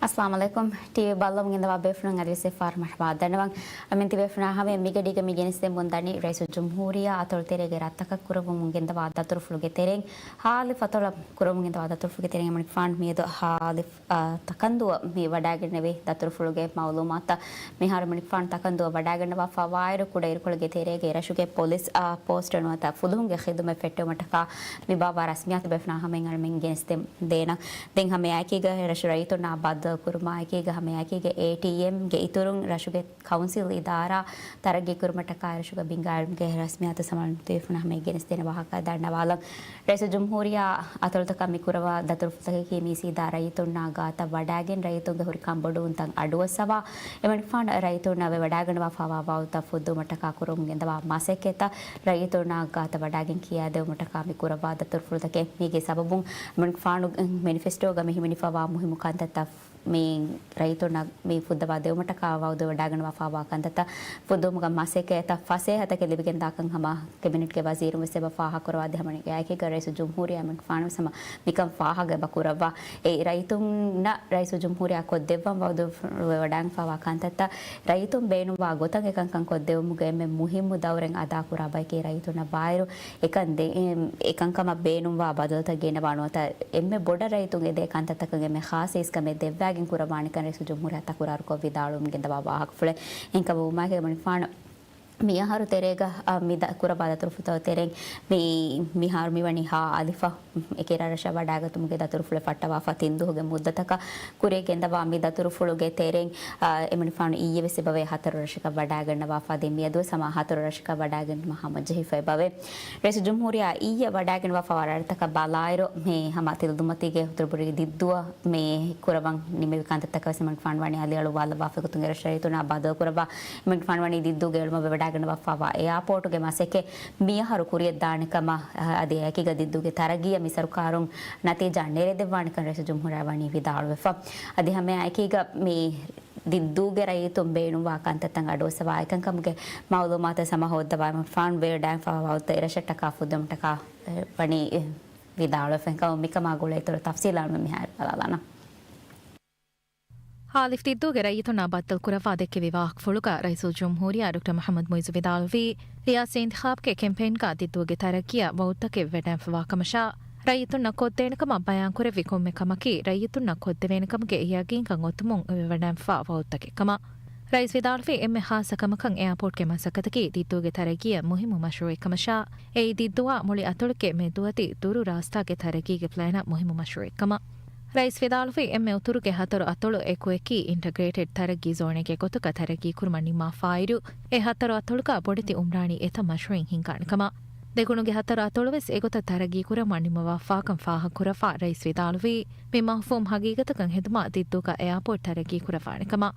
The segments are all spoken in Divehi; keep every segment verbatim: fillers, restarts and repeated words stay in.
އައްސަލާމު ޢަލައިކުމް. ޓީވީ ބައްލަވަމުން ގެންދަވާ ބޭފުޅުން އަދިވެސް އެއްފަހަރު މަރުޙަބާ ދަންނަވަން. އަމިން ތިބޭފުޅުންނާ ހަމަޔަށް މިގަޑީގަ މި ގެނެސްދެމުން ދަނީ ރައީސުލްޖުމްހޫރިއްޔާ އަތޮޅުތެރޭގެ ރަށްތަކަށް ކުރައްވަމުން ގެންދަވާ ދަތުރުފުޅުގެ ތެރެއިން، ހާލިފް އަތޮޅަށް ކުރައްވަމުން ގެންދަވާ ދަތުރުފުޅުގެ ތެރެއިން އެމަނިކުފާނު މިއަދު ހާލިފް، އާ، ތަކަންދޫއަށް މި ވަޑާގެންނެވި ދަތުރުފުޅުގެ މައުލޫމާތުތައް މިހާރު އެމަނިކުފާނު ތަކަންދޫއަށް ވަޑާގަންނަވާފަ ވާއިރު، ކުޑައިރުކޮޅުގެ ތެރޭގެ ރަށުގެ ޕޮލިސް، އާ، ޕޯސްޓު ނުވަތަ ފުލުހުންގެ ޚިދުމަތް ފެއްޓެވުމަށްޓަކާ މި ބާއްވާ ރަސްމިއްޔާތު ބޭފުޅުންނާ ހަމަޔަށް އަޅަމެން ގެނެސްދޭނަން. ދެން ހަމައެކީގަ ރަށު ރައްޔިތުންނާ ބައްދަލުކުރުމާއެކީގަ ހަމައެކީގަ އޭޓީއެމްގެ އިތުރުން ރަށުގެ ކައުންސިލް އިދާރާ ތަރައްގީކުރުމަށްޓަކާ ރަށުގަ ބިންގާ އިލްމުގެ ރަސްމިއްޔާތު ސަމާލުން ތިބޭފުޅުންނާ ހަމަޔަށް ގެނެސްދޭނެ ވާހަކަ ދަންނަވާލަން. ރައީސުލްޖުމްހޫރިއްޔާ އަތޮޅުތަކަށް މި ކުރައްވާ ދަތުރުފުޅުތަކަކީ މީސް އިދާރާ ރައްޔިތުންނާ ގާތަށް ވަޑާގެން ރައްޔިތުންގެ ހުރި ކަންބޮޑުވުންތައް އަޑުއައްސަވާ، އެމަނިކުފާނު ރައްޔިތުންނަށް ވެވަޑާގަންނަވާފައިވާ ވައުދުތައް ފުއްދުވުމަށްޓަކާ ކުރަމުން ގެންދަވާ މަސައްކަތްތައް ރައްޔިތުންނާ ގާތަށް ވަޑާގެން ކިޔާދެވުމަށްޓަކާ މި ކުރައްވާ ދަތުރުފުޅުތަކެއް. މީގެ ސަބަބުން އެމަނިކުފާނު މެނިފެސްޓޯގަ މި ހިމެނިފައިވާ މުހިއްމު ކަންތައްތައް މި ރައްޔިތުންނަށް މި ފުއްދަވާ ދެވުމަށްޓަކާ ވައުދު ވެވަޑާގަންނަވާފައިވާ ކަންތައްތައް ފުއްދުވުމުގެ މަސައްކަތްތައް ފަސޭހަތަކެއް ލިބިގެންދާކަން ހަމަ ކެބިނެޓްގެ ވަޒީރުން ވެސް އެބަ ފާހަގަކުރައްވާ. އަދި ހަމައެކީގަ ރައީސުލްޖުމްހޫރިއްޔާ އެމަނިކުފާނު ވެސް ހަމަ މިކަން ފާހަގަ އެބަ ކުރައްވާ. އެ ރައްޔިތުންނަށް ރައީސުލްޖުމްހޫރިއްޔާ ކޮށްދެއްވަން ވައުދު ވެވަޑާގެންފައިވާ ކަންތައްތައް ރައްޔިތުން ބޭނުންވާ ގޮތަށް އެކަންކަން ކޮށްދެވުމުގެ އެންމެ މުހިއްމު ދައުރެއް އަދާކުރާ ބަޔަކީ ރައްޔިތުންނަށް ވާއިރު، އެކަން ދެ-، އެ-، އެކަންކަމަށް ބޭނުންވާ ބަދަލުތައް ގެނައްވާ ނުވަތަ އެންމެ ބޮޑަށް ރައްޔިތުން އެދޭ ކަންތައްތަކަށް އެންމެ ޚާއްސަ އިސްކަމެއް ދެއްވާގެން ކުރައްވާނެކަން ރައީސުލްޖުމްހޫރިއްޔާ ތަކުރާރުކޮށް ވިދާޅުވަމުން ގެންދަވާ ވާހަކަފުޅެއް. އެހެންކަމުން އުމާގެ އެމަނިކުފާނު މިއަހަރު ތެރޭގަ، އަ، މި ދަ-، ކުރައްވާ ދަތުރުފުޅުތައް ތެރެއިން މި، މިހާރު މިވަނީ ހާ އަލިފަށް އެކިރާ ރަށަށް ވަޑާގަތުމުގެ ދަތުރުފުޅެއް ފައްޓަވާފަ ތިން ދުވަހުގެ މުއްދަތަކަށް ކުރިޔަށް ގެންދަވާ މި ދަތުރުފުޅުގެ ތެރެއިން، އަ، އެމަނިކުފާނު އިއްޔެ ވެސް އެބަވޭ ހަތަރު ރަށަކަށް ވަޑާގަންނަވާފަ އަދި މިއަދުވެސް ހަމަ ހަތަރު ރަށަކަށް ވަޑާގެން ހަމަޖެހިފަ އެބަވޭ. ރައީސުލްޖުމްހޫރިއްޔާ އިއްޔެ ވަޑާގެންވާފައިވާ ރަށްތަކަށް ބަލާއިރު، މި ހަމަ ތިލަދުންމަތީގެ ހުތުރުބުރި ދިއްދޫއަށް މި ކުރައްވަން ނިމެވި ކަންތައްތަކަށް ވެސް އެމަނިކުފާނު ވަނީ އަލިއަޅުއްވާލައްވާފަ ގޮތުން އެރަށު ރައްޔިތުންނާ ބައްދަލުކުރައްވާ. އެމަނިކުފާނު ވަނީ ދިއްދޫގެ އެޅުމަށް ވެވަޑާގަންނަވާފައިވާ އެއާޕޯޓުގެ މަސައްކަތް މިއަހަރު ކުރިޔަށްދާނެ ކަމަށް، އަދި އެކީގަ ދިއްދޫގެ ތަރައްގީއަށް މި ސަރުކާރުން ނަތީޖާ ނެރެދެއްވާނެކަން ރައީސުލްޖުމްހޫރިއްޔާ ވަނީ ވިދާޅުވެފަ. އަދި ހަމައެކީގަ މި ދިއްދޫގެ ރައްޔިތުން ބޭނުންވާ ކަންތައްތައް އަޑުއައްސަވާ އެކަންކަމުގެ މައުލޫމާތު ހަމަ ހޯއްދަވާ އެމަނިކުފާނު ވެވަޑާގެންފައިވާ ވައުދުތައް އެރަށަށްޓަކާ ފުއްދުވުމަށްޓަކާ ވަނީ ވިދާޅުވެފަ. އެކަމަކު މިކަމާ ގުޅޭ އިތުރު ތަފްސީލާ މިހާރު ބަލާލާނަން. ހާލިފް ދިއްދޫގެ ރައްޔިތުންނާ ބައްދަލުކުރައްވާ ދެއްކެވި ވާހަކަފުޅުގަ ރައީސުލްޖުމްހޫރިއްޔާ ޑޮކްޓަރ މުޙައްމަދު މުޢިއްޒު ވިދާޅުވީ، ރިޔާސީ އިންތިޚާބުގެ ކެމްޕެއިންގަ ދިއްދޫގެ ތަރައްގީއަށް ވައުދުތަކެއް ވެވަޑައިގެންފަވާ ކަމަށާ، ރައްޔިތުންނަށް ކޮށްދޭނެ ކަމަށް ބަޔާންކުރެއްވި ކޮންމެ ކަމަކީ، ރައްޔިތުންނަށް ކޮށްދެވޭނެ ކަމުގެ ޔަގީންކަން އޮތުމުން ވެވަޑައިގެންފަވާ ވައުދުތަކެއް ކަމަށް. ރައީސް ވިދާޅުވީ، އެންމެ ޚާއްސަ ކަމަކަށް އެއާޕޯޓްގެ މަސައްކަތަކީ ދިއްދޫގެ ތަރައްގީއަށް މުހިއްމު މަޝްރޫއެއް ކަމަށާ، އެއީ ދިއްދޫއާ މުޅި އަތޮޅެއްގެ މެދުއަދި ދުރު ރާސްތާގެ ތަރައްގީގެ ޕްލޭނަށް މުހިއްމު މަޝްރޫއެއް ކަމަށް. ރައީސް ވިދާޅުވީ، އެންމެ އުތުރުގެ ހަތަރު އަތޮޅު އެކުއެކީ އިންޓަގްރޭޓެޑް ތަރައްގީ ޒޯނެއްގެ ގޮތުގަ ތަރައްގީ ކުރުމަށް ނިންމާފާއިރު، އެ ހަތަރު އަތޮޅުގަ ބޮޑެތި އުމްރާނީ އެތައް މަޝްރޫއިން ހިންގާނެ ކަމަށް. ދެކުނުގެ ހަތަރު އަތޮޅު ވެސް އެގޮތަށް ތަރައްގީ ކުރައްވަން ނިންމަވާފާކަން ފާހަގަކުރައްވާ ރައީސް ވިދާޅުވީ، މި މަފްހޫމް ހަގީގަތަކަށް ހެދުމާ ދިއްދޫގަ އެއާޕޯޓް ތަރައްގީ ކުރައްވާނެ ކަމަށް.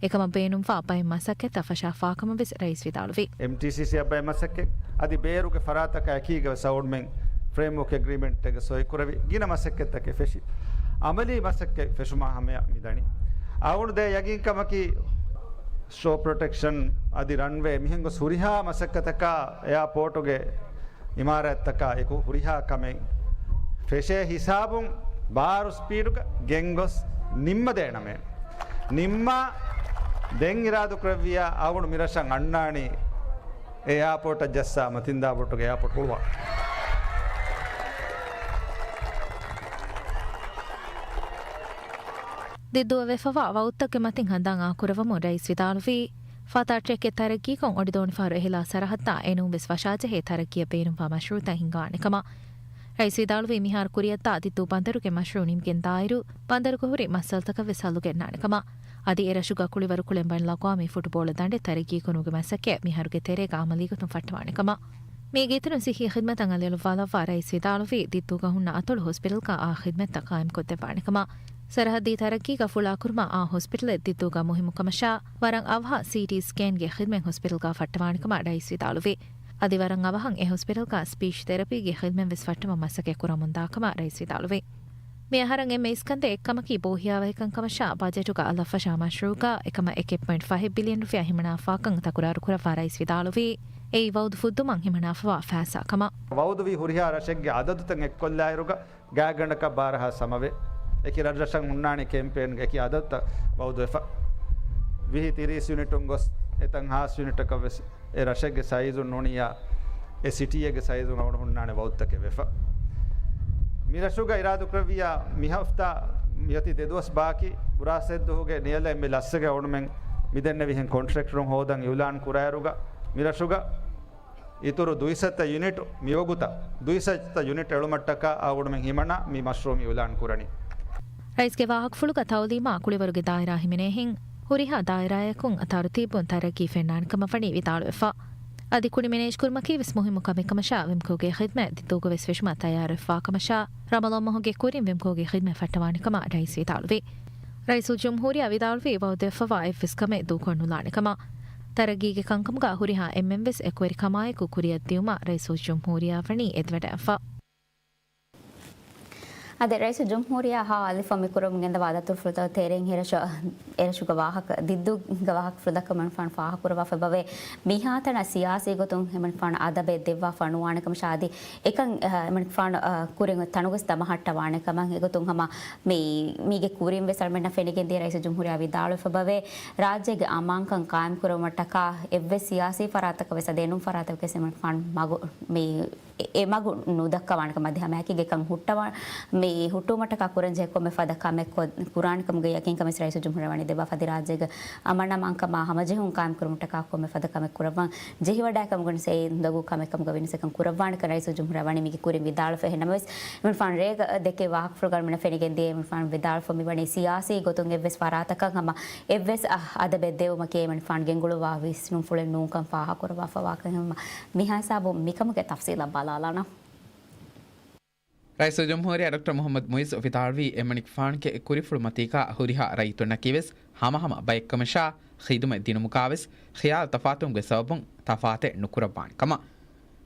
އެކަމަށް ބޭނުންވާ ބައެއް މަސައްކަތްތައް ފަށާފާކަމަށް ވެސް ރައީސް ވިދާޅުވި. އެމްޓީސީސީއަށް ބައެއް މަސައްކަތް އަދި ބޭރުގެ ފަރާތަކާ އެކީގަވެސް އަޅުގަނޑުމެން ފްރޭމްވޯކް އެގްރީމެންޓެއްގަ ސޮއިކުރެވި ގިނަ މަސައްކަތްތަކެއް ފެށި، އަމަލީ މަސައްކަތް ފެށުމާ ހަމަޔަށް މިދަނީ. އަޅުގަނޑު ދޭ ޔަގީންކަމަކީ، ޝޯ ޕްރޮޓެކްޝަން އަދި ރަންވޭ މިހެން ގޮސް ހުރިހާ މަސައްކަތަކާ އެއާޕޯޓުގެ އިމާރާތްތަކާ އެކު ހުރިހާ ކަމެއް ފެށޭ ހިސާބުން ބާރު ސްޕީޑުގަ ގެންގޮސް ނިންމަދޭނަމޭ. ނިންމާ ދެން އިރާދަކުރެއްވިއްޔާ އަޅުގަނޑު މިރަށަށް އަންނާނީ އެ އެއާޕޯޓަށް ޖައްސާ މަތިންދާބޮޓުގެ އެއާޕޯޓް ހުޅުވާ. ދިއްދޫއަށް ވެފަވާ ވައުދުތަކުގެ މަތިން ހަނދާން އާކުރައްވަމުން ރައީސް ވިދާޅުވީ، ފަތާ ޓްރެކްގެ ތަރައްގީކޮށް އޮޑިދޯނިފަހަރު އެހިލާ ސަރަހައްދާ އެނޫންވެސް ވަށާޖެހޭ ތަރައްގީއަށް ބޭނުންވާ މަޝްރޫއުތައް ހިންގާނެ ކަމަށް. ރައީސް ވިދާޅުވީ، މިހާރު ކުރިއަށްދާ ދިއްދޫ ބަނދަރުގެ މަޝްރޫއު ނިމިގެންދާއިރު، ބަނދަރުގަ ހުރި މައްސަލަތަކަށްވެސް ހައްލު ގެންނާނެ ކަމަށް. އަދި އެރަށުގަ ކުޅިވަރު ކުޅެން ބަނި ލަގާމީ ފުޓުބޯޅަ ދަނޑެއް ތަރައްގީކުރުމުގެ މަސައްކަތް މިހާރުގެ ތެރޭގަ އަމަލީގޮތުން ފައްޓަވާނެ ކަމަށް. މީގެ އިތުރުން ސިއްހީ ޚިދްމަތަށް އަލިއަޅުއްވާލައްވާ ރައީސް ވިދާޅުވީ، ދިއްދޫގަ ހުންނަ އަތޮޅު ހޮސްޕިޓަލްގަ އާ ޚިދްމަތްތައް ޤާއިމްކޮށްދެއްވާނެ ކަމަށް. ސަރަހައްދީ ތަރައްގީގަ ފުޅާކުރުމަށް އާ ހޮސްޕިޓަލެއް ދިއްދޫގަ މުހިއްމު ކަމަށާ، ވަރަށް އަވަހަށް ސީޓީ ސްކޭންގެ ޚިދްމަތް ހޮސްޕިޓަލްގަ ފައްޓަވާނެ ކަމަށް ރައީސް ވިދާޅުވި. އަދި ވަރަށް އަވަހަށް އެ ހޮސްޕިޓަލްގަ ސްޕީޗް ތެރަޕީގެ ޚިދްމަތް ވެސް ފައްޓަވަން މަސައްކަތް ކުރަމުންދާ ކަމަށް ރައީސް ވިދާޅުވި. މިއަހަރަށް އެންމެ އިސްކަންދެއް އެއްކަމަކީ ބޯހިޔާވަހިކަން ކަމަށާ، ބަޖެޓުގަ އަލަށްފަށާ މަޝްރޫއުގަ އެކަމަށް އެކެއް ޕޮއިންޓް ފަހެއް ބިލިއަން ރުފިޔާ ހިމަނާފާކަން ތަކުރާރުކުރައްވާ ރައީސް ވިދާޅުވީ، އެއީ ވައުދު ފުއްދުމަށް ހިމަނާފަވާ ފައިސާ ކަމަށް. ވައުދުވީ ހުރިހާ ރަށެއްގެ އަދަދުތައް އެއްކޮށްލާއިރުގަ، ގާތްގަނޑަކަށް ބާރަހާ ސަމަވެ، އެކި ރަށްރަށަށް ހުންނާނެ ކެމްޕޭންގެ އެކި އަދަދުތައް ވައުދުވެފަ. ވިހި ތިރީސް ޔުނިޓުން ގޮސް އެތަން ހާސް ޔުނިޓަކަށް ވެސް އެ ރަށެއްގެ ސައިޒުން ނޫނިއްޔާ އެ ސިޓީއެއްގެ ސައިޒުން އަވަން ހުންނާނެ ވައުދުތަކެއް ވެފަ. މި ރަށުގަ އިރާދަކުރެއްވިއްޔާ މި ހަފްތާ މިއޮތީ ދެ ދުވަސް ބާކީ ބުރާސް ދުވަހުގެ ނިޔަލަށް އެންމެ ލައްސަގެ އަޅުމެން މި ދެންނެވިހެން ކޮންޓްރެކްޓަރުން ހޯދަން އިއުލާން ކުރާއިރުގަ މި ރަށުގަ އިތުރު ދުއިސައްތަ ޔުނިޓު މިވަގުތަށް ދުއިސައްތަ ޔުނިޓް އެޅުމަށްޓަކާ އަޅުގަނޑުމެން ހިމަނާ މި މަޝްރޫއު މި އިއުލާން ކުރަނީ. ރައީސްގެ ވާހަކަފުޅުގަ ތައުލީމާ ކުޅިވަރުގެ ދާއިރާ ހިމެނޭހެން ހުރިހާ ދާއިރާއަކުން ތަރުތީބުން ތަރައްގީ ފެންނާނެ ކަމަށް ވަނީ ވިދާޅުވެފަ. އަދި ކުނި މެނޭޖްކުރުމަކީ ވެސް މުހިއްމު ކަމެއް ކަމަށާ ވެމްކޯގެ ޚިދްމަތް ދިއްދޫގަ ވެސް ފެށުމަށް ތައްޔާރުވެފާ ކަމަށާ ރަމަޟާން މަހުގެ ކުރިން ވެމްކޯގެ ޚިދްމަތް ފައްޓަވާނެ ކަމަށް ރައީސް ވިދާޅުވި. ރައީސުލްޖުމްހޫރިއްޔާ ވިދާޅުވީ ވައުދުވެފަވާ އެއްވެސް ކަމެއް ދޫކޮށް ނުލާނެ ކަމަށް. ތަރައްގީގެ ކަންކަމުގަ ހުރިހާ އެންމެންވެސް އެކުވެރިކަމާއެކު ކުރިއަށް ދިއުމަށް ރައީސުލްޖުމްހޫރިއްޔާ ވަނީ އެދިވަޑައިފަ. އަދި ރައީސުލްޖުމްހޫރިއްޔާ ހާ އަލިފަށް މި ކުރަމުން ގެންދަވާ ދަތުރުފުޅުތައް ތެރެއިން އެރަށު-، އެރަށުގަ ވާހަކަ، ދިއްދޫގެ ވާހަކަފުޅު ދައްކަމުން ފާހަގަކުރައްވާފައި ބަވޭ. މިހާތަނަށް ސިޔާސީ ގޮތުން ހަމަނިކުފާނު އަދަބެއް ދެއްވާފަ ނުވާނެ ކަމަށާ އަދި އެކަން، އަ، ހަމަނިކުފާނު، އަ، ކުރިން ތަނުގަސް ދަމަހައްޓަވާނެ ކަމަށް އެގޮތުން ހަމަ މި، މީގެ ކުރިން ވެސް އަޅުމެންނަށް ފެނިގެންދިޔަ ރައީސުލްޖުމްހޫރިއްޔާ ވިދާޅުވެފަ ބަވޭ. ރާއްޖޭގެ އަމާންކަން ޤާއިމް ކުރުމަށްޓަކާ އެއްވެސް ސިޔާސީ ފަރާތަކަށް ވެސް އަދި އެނޫން ފަރާތަކަށް ވެސް ހަމަނިކުފާނު މަގު މި އެ، އެ މަގު ނުދައްކަވާނެ ކަމަށް އަދި ހަމައެކީގެ ކަން ހުއްޓަވާ-، މި ހުއްޓުވުމަށްޓަކާ ކުރަންޖެހޭ ކޮންމެ ފަދަ ކަމެއް ކޮ-، ކުރާނެ ކަމުގެ ޔަޤީންކަމެއް ރައީސުލްޖުމްހޫރިއްޔާ ވަނީ ދެއްވާފަ އަދި ރާއްޖޭގެ އަމަން އަމާންކަމާ ހަމަޖެހުން ޤާއިމް ކުރުމަށްޓަކާ ކޮންމެ ފަދަ ކަމެއް ކުރައްވަން ޖެހިވަޑައި ކަމުގަ ވެސް އެ އުނދަގޫ ކަމެއް ކަމުގަ ވިނަސް އެކަން ކުރައްވާނެ ކަން ރައީސުލްޖުމްހޫރިއްޔާ ވަނީ މީގެ ކުރިން ވިދާޅުވެފަ. އެހެންނަމަވެސް އެމަނިކުފާނު ރޭގަ ދެކޭ ވާހަކަފުޅުގަ އަޅުމެންނަށް ފެނިގެންދިޔަ އެމަނިކުފާނު ވިދާޅުވެފަ މިވަނީ ސިޔާސީ ގޮތުން އެއްވެސް ފަރާތަކަށް ހަމަ އެއްވެސް އަ-، އަދަބެއް ދެއްވުމަކީ އެމަނިކުފާނު ގެންގުޅުއްވާ ވިސްނުންފުޅެއް ނޫންކަން ފާހަގަކުރައްވާފަވާކަން ހަމަ މިހާ ހިސާބުން މިކަމުގެ ތަފްސީލަށް ބަލާލާނަން. ރައީސުލްޖުމްހޫރިއްޔާ ޑޮކްޓަރ މުޙައްމަދު މުޢިއްޒު ވިދާޅުވީ، އެމަނިކުފާނުގެ ކުރިފުޅުމަތީގަ ހުރިހާ ރައްޔިތުންނަކީވެސް ހަމަހަމަ ބައެއްކަމަށާ، ޚިދުމަތް ދިނުމުގަވެސް ޚިޔާލު ތަފާތުވުމުގެ ސަބަބުން ތަފާތެއް ނުކުރައްވާނެ ކަމަށް.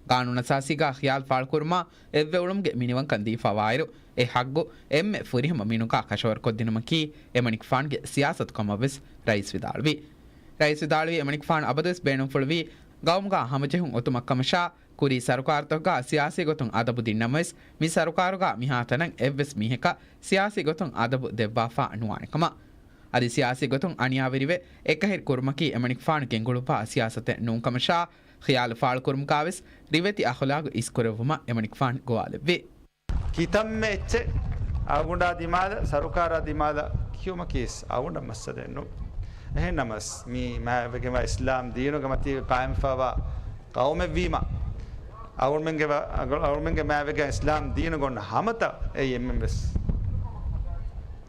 ގާނޫނުއަސާސީގަ ޚިޔާލު ފާޅުކުރުމާ އެއްވެއުޅުމުގެ މިނިވަންކަން ދީފަވާއިރު، އެ ޙައްޤު އެންމެ ފުރިހަމަ މީނުގަ ކަށަވަރުކޮށްދިނުމަކީ އެމަނިކުފާނުގެ ސިޔާސަތު ކަމަށްވެސް ރައީސް ވިދާޅުވި. ރައީސް ވިދާޅުވީ، އެމަނިކުފާނު އަބަދުވެސް ބޭނުންފުޅުވީ ގައުމުގަ ހަމަޖެހުން އޮތުމަށްކަމަށާ، ކުރީ ސަރުކާރުތަކުގަ ސިޔާސީ ގޮތުން އަދަބު ދިންނަމަވެސް، މި ސަރުކާރުގަ މިހާތަނަށް އެއްވެސް މީހަކަށް ސިޔާސީ ގޮތުން އަދަބު ދެއްވާފަ ނުވާނެ ކަމަށް. އަދި ސިޔާސީ ގޮތުން އަނިޔާވެރިވެ، އެކަހެރި ކުރުމަކީ އެމަނިކުފާނު ގެންގުޅުއްވާ ސިޔާސަތެއް ނޫންކަމަށާ، ޚިޔާލު ފާޅުކުރުމުގަވެސް ރިވެތި އަޚުލާގު އިސްކުރެއްވުމަށް އެމަނިކުފާނު ގޮވާލެއްވި. ކިތަންމެ އެއްޗެއް އަޅުގަނޑާ ދިމާލަށް، ސަރުކާރާ ދިމާލަށް ކިޔުމަކީސް އަޅުގަނޑަށް މައްސަލައެއް ނޫން. އެހެންނަމަސް، މީ މާތްވެގެންވާ އިސްލާމް ދީނުގެ މަތީގަ ޤާއިމްފަވާ ޤައުމެއްވީމަ، އަޅުމެންގެ ވަ-، އަޅުމެންގެ މާތްވެގެން އިސްލާމް ދީނުގަ އޮންނަ ހަމަތައް އެއީ އެންމެންވެސް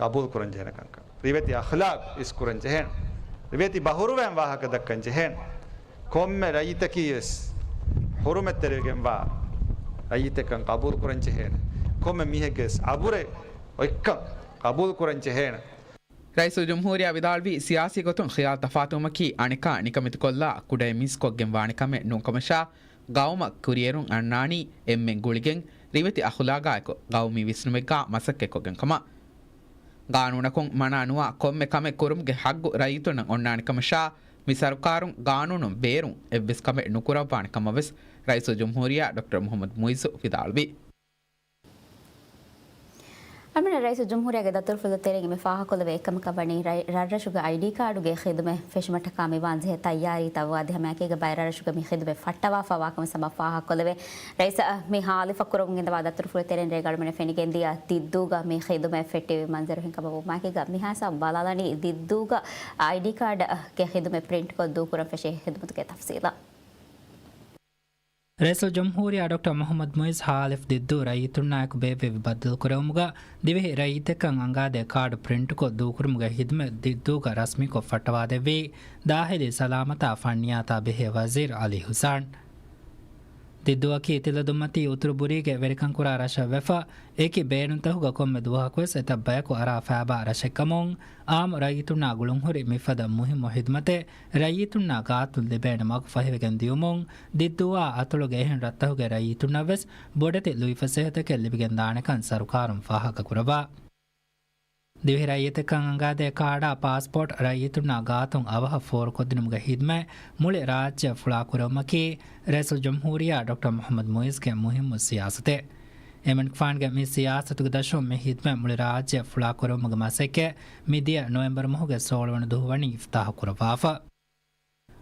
ޤަބޫލު ކުރަން ޖެހޭނެ ކަންކަން. ރިވެތި އަޚްލާޤް އިސްކުރަން ޖެހޭނެ. ރިވެތި ބަހުރުވައިން ވާހަކަ ދައްކަން ޖެހޭނެ. ކޮންމެ ރައްޔިތަކީވެސް ޙުރުމަތްތެރިވެގެންވާ ރައްޔިތެއްކަން ޤަބޫލު ކުރަން ޖެހޭނެ. ކޮންމެ މީހެއްގެވެސް އަބުރެއް އޮތްކަން ޤަބޫލު ކުރަން ޖެހޭނެ. ރައީސުލްޖުމްހޫރިއްޔާ ވިދާޅުވީ، ސިޔާސީ ގޮތުން ޚިޔާލު ތަފާތުވުމަކީ އަނެކާ ނިކަމެތިކޮށްލާ ކުޑައިމީސްކޮށްގެން ވާނެ ކަމެއް ނޫންކަމަށާ، ޤައުމަށް ކުރިއެރުން އަންނާނީ އެންމެން ގުޅިގެން ރިވެތި އަޚުލާޤާއެކު ޤައުމީ ވިސްނުމެއްގާ މަސައްކަތްކޮށްގެން ކަމަށް. ގާނޫނަކުން މަނާ ނުވާ ކޮންމެ ކަމެއް ކުރުމުގެ ޙައްޤު ރައްޔިތުންނަށް އޮންނާނެ ކަމަށާ، މި ސަރުކާރުން ގާނޫނުން ބޭރުން އެއްވެސް ކަމެއް ނުކުރައްވާނެ ކަމަށް ވެސް ރައީސުލްޖުމްހޫރިއްޔާ ޑޮކްޓަރ މުޙައްމަދު މުޢިއްޒު ވިދާޅުވި. އަޅުމެންނަށް ރައީސުލްޖުމްހޫރިއްޔާގެ ދަތުރުފުޅު ތެރެއިން އެންމެ ފާހަގަކޮށްލެވޭ އެއްކަމަކަށް ވަނީ ރައި-، ރަށްރަށުގެ އައިޑީ ކާޑުގެ ޚިދުމަތް ފެށުމަށްޓަކާ މިވާންޖެހޭ ތައްޔާރީތައް އަދި ހަމައެކީގަ ބައެއް ރަށްރަށުގަ މި ޚިދުމަތް ފައްޓަވާފަވާކަމަށް ސަމާ ފާހަގަކޮށްލެވޭ. ރައީސް މި ހާލިފަ ކުރަމުން ގެންދަވާ ދަތުރުފުޅު ތެރެއިން ރޭގަ އަޅުމެންނަށް ފެނިގެންދިޔަ ދިއްދޫގަ މި ޚިދުމަތް ފެއްޓެވި މަންޒަރު ހިނގަމަވުމާއެކީގަ މިހާ ހިސާބުން ބަލާލަނީ ދިއްދޫގަ އައިޑީ ކާޑުގެ ޚިދުމަތް ޕްރިންޓްކޮށް ދޫކުރަން ފެށޭ ޚިދުމަތުގެ ތަފްސީލަށް. ރައީސުލްޖުމްހޫރިއްޔާ ޑޮކްޓަރ މުޙައްމަދު މުޢިއްޒު ހާލިފް ދިއްދޫ ރައްޔިތުންނާއެކު ބޭއްވެވި ބައްދަލުކުރެވުމުގަ ދިވެހި ރައްޔިތެއްކަން އަނގާދޭ ކާޑު ޕްރިންޓްކޮށް ދޫކުރުމުގެ ޚިދުމަތް ދިއްދޫގަ ރަސްމީކޮށް ފައްޓަވާދެއްވީ ދާޚިލީ ސަލާމަތާ ފަންނިޔާތާ ބެހޭ ވަޒީރު ޢަލީ ޙުސައިން. ދިއްދޫއަކީ ތިލަދުންމަތީ އުތުރު ބުރީގެ ވެރިކަންކުރާ ރަށެއް ވެފަ، އެކި ބޭނުންތަކުގަ ކޮންމެ ދުވަހަކުވެސް އެތައް ބަޔަކު އަރާ ފައިބާ ރަށެއްކަމުން، އާއްމު ރައްޔިތުންނާ ގުޅުންހުރި މިފަދަ މުހިއްމު ޚިދުމަތެއް ރައްޔިތުންނާ ގާތުން ލިބޭނެ މަގު ފަހިވެގެން ދިޔުމުން، ދިއްދޫއާ އަތޮޅުގެ އެހެން ރަށްތަކުގެ ރައްޔިތުންނަށްވެސް ބޮޑެތި ލުއިފަސޭހަތަކެއް ލިބިގެންދާނެކަން ސަރުކާރުން ފާހަގަކުރައްވާ. ދިވެހި ރައްޔިތެއްކަން އަނގާދޭ ކާޑާ ޕާސްޕޯޓް ރައްޔިތުންނާ ގާތުން އަވަހަށް ފޯރުކޮށްދިނުމުގެ ޚިދުމަތް މުޅި ރާއްޖެއަށް ފުޅާކުރެވުމަކީ ރައީސުލްޖުމްހޫރިއްޔާ ޑޮކްޓަރ މުޙައްމަދު މުޢިއްޒުގެ މުހިއްމު ސިޔާސަތެއް. އެމަނިކުފާނުގެ މި ސިޔާސަތުގެ ދަށުން މި ހިދްމަތް މުޅި ރާއްޖެ ފުޅާކުރެވުމުގެ މަސައްކަތް މިދިޔަ ނޮވެމްބަރު މަހުގެ ސޯޅަ ވަނަ ދުވަހު ވަނީ އިފްތާހު ކުރައްވާފަ.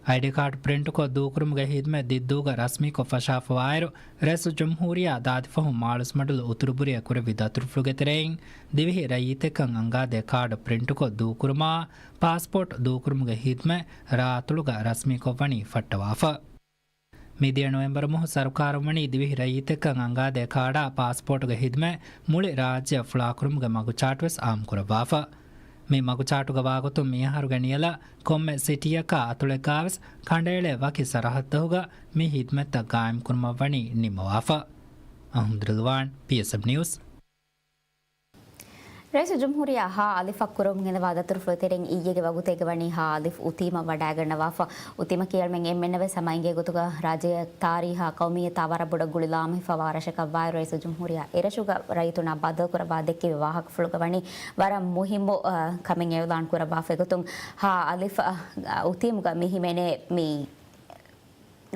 އައިޑީ ކާޑު ޕްރިންޓުކޮށް ދޫކުރުމުގެ ހިދްމަތް ދިއްދޫގަ ރަސްމީކޮށް ފަށާފަވާއިރު، ރައީސުލްޖުމްހޫރިއްޔާ ދާދިފަހުން މާޅޮސްމަޑުލު އުތުރުބުރިއަށް ކުރެއްވި ދަތުރުފުޅުގެ ތެރެއިން، ދިވެހި ރައްޔިތެއްކަން އަންގާދޭ ކާޑު ޕްރިންޓުކޮށް ދޫކުރުމާ، ޕާސްޕޯޓް ދޫކުރުމުގެ ހިދްމަތް ރާއަތޮޅުގަ ރަސްމީކޮށްވަނީ ފައްޓަވާފަ. މިދިޔަ ނޮވެމްބަރު މަހު ސަރުކާރުން ވަނީ ދިވެހި ރައްޔިތެއްކަން އަންގާދޭ ކާޑާ ޕާސްޕޯޓުގެ ހިދްމަތް މުޅި ރާއްޖެއަށް ފުޅާކުރުމުގެ މަގުޗާޓުވެސް އާއްމުކުރައްވާފަ. މި މަގުޗާޓުގަ ވާގޮތުން މިއަހަރުގެ ނިޔަލަށް ކޮންމެ ސިޓީއަކާ އަތޮޅެއްގާވެސް ކަނޑައެޅޭ ވަކި ސަރަހައްދަހުގަ މި ހިދްމަތްތައް ގާއިމްކުރުމަށްވަނީ ނިންމަވާފަ. އަހުމަދު ރިލްވާން، ޕީއެސްއެމް ނިއުސް. ރައީސުލްޖުމްހޫރިއްޔާ ހާ އަލިފަށް ކުރަމުން ގެންދަވާ ދަތުރުފުޅު ތެރެއިން އިއްޔެގެ ވަގުތެއްގަ ވަނީ ހާ އަލިފް އުތީމަށް ވަޑައިގަންނަވާފަ. އުތީމަކީ އަޅުމެން އެންމެންނަށް ވެސް ހަމަ އިނގޭ ގޮތުގަ ރާއްޖެ ތާރީހާ ޤައުމިއްޔަތާ ވަރަށް ބޮޑަށް ގުޅިލާމެހިފަވާ ރަށަކަށްވާއިރު ރައީސުލްޖުމްހޫރިއްޔާ އެރަށުގަ ރައްޔިތުންނާ ބައްދަލުކުރައްވާ ދެއްކެވި ވާހަކަފުޅުގަ ވަނީ ވަރަށް މުހިއްމު، އަ، ކަމެއް އިޢުލާން ކުރައްވާފަ. އެގޮތުން ހާ އަލިފް، އަ، އުތީމުގަ މި ހިމެނޭ މި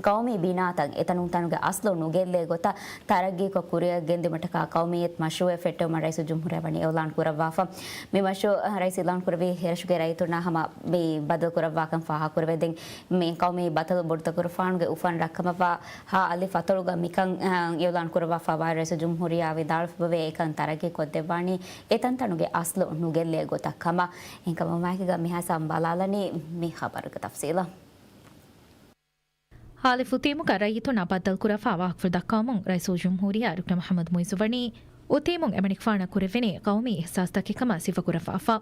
ޤައުމީ ބިނާތައް އެތަނުން ތަނުގެ އަސްލު ނުގެއްލޭ ގޮތަށް ތަރައްގީކޮށް ކުރިއަށް ގެންދިއުމަށްޓަކާ ޤައުމިއްޔަތު މަޝްރޫޢެއް ފެއްޓެވުމަށް ރައީސުލްޖުމްހޫރިއްޔާ ވަނީ އިޢުލާން ކުރައްވާފަ. މި މަޝްރޫޢު ރައީސް އިޢުލާން ކުރެއްވީ އެރަށުގެ ރައްޔިތުންނާ ހަމަ މި ބައްދަލުކުރައްވާކަން ފާހަގަކުރެވޭ. ދެން މި ޤައުމީ ބަތަލު ބޮޑުތަކުރުފާނުގެ އުފަން ރައްކަމަށްވާ ހާ އަލިފް އަތޮޅުގަ މިކަން، އަ، އިޢުލާން ކުރައްވާފަވާ ރައީސުލްޖުމްހޫރިއްޔާ ވިދާޅުވި ބައެއް އެކަން ތަރައްގީ ކޮށްދެއްވާނީ އެތަންތަނުގެ އަސްލު ނުގެއްލޭ ގޮތަށް ކަމަށް. އެހެންކަމުން މާތްކަމަށް މިހާ ސަމް ބަލާލަނީ މި ޚަބަރުގެ ތަފްސީލަށް. ހާ އަލިފް އުތީމުގަ ރައްޔިތުންނާ ބައްދަލުކުރައްވާ ވާހަކަފުޅު ދައްކަވަމުން ރައީސުލްޖުމްހޫރިއްޔާ ޑޮކްޓަރ މުޙައްމަދު މުޢިއްޒު ވަނީ، އުތީމުން އެމަނިކުފާނަށް ކުރެވެނީ ޤައުމީ އިޙްސާސްތަކެއް ކަމަށް ސިފަކުރައްވާފަ.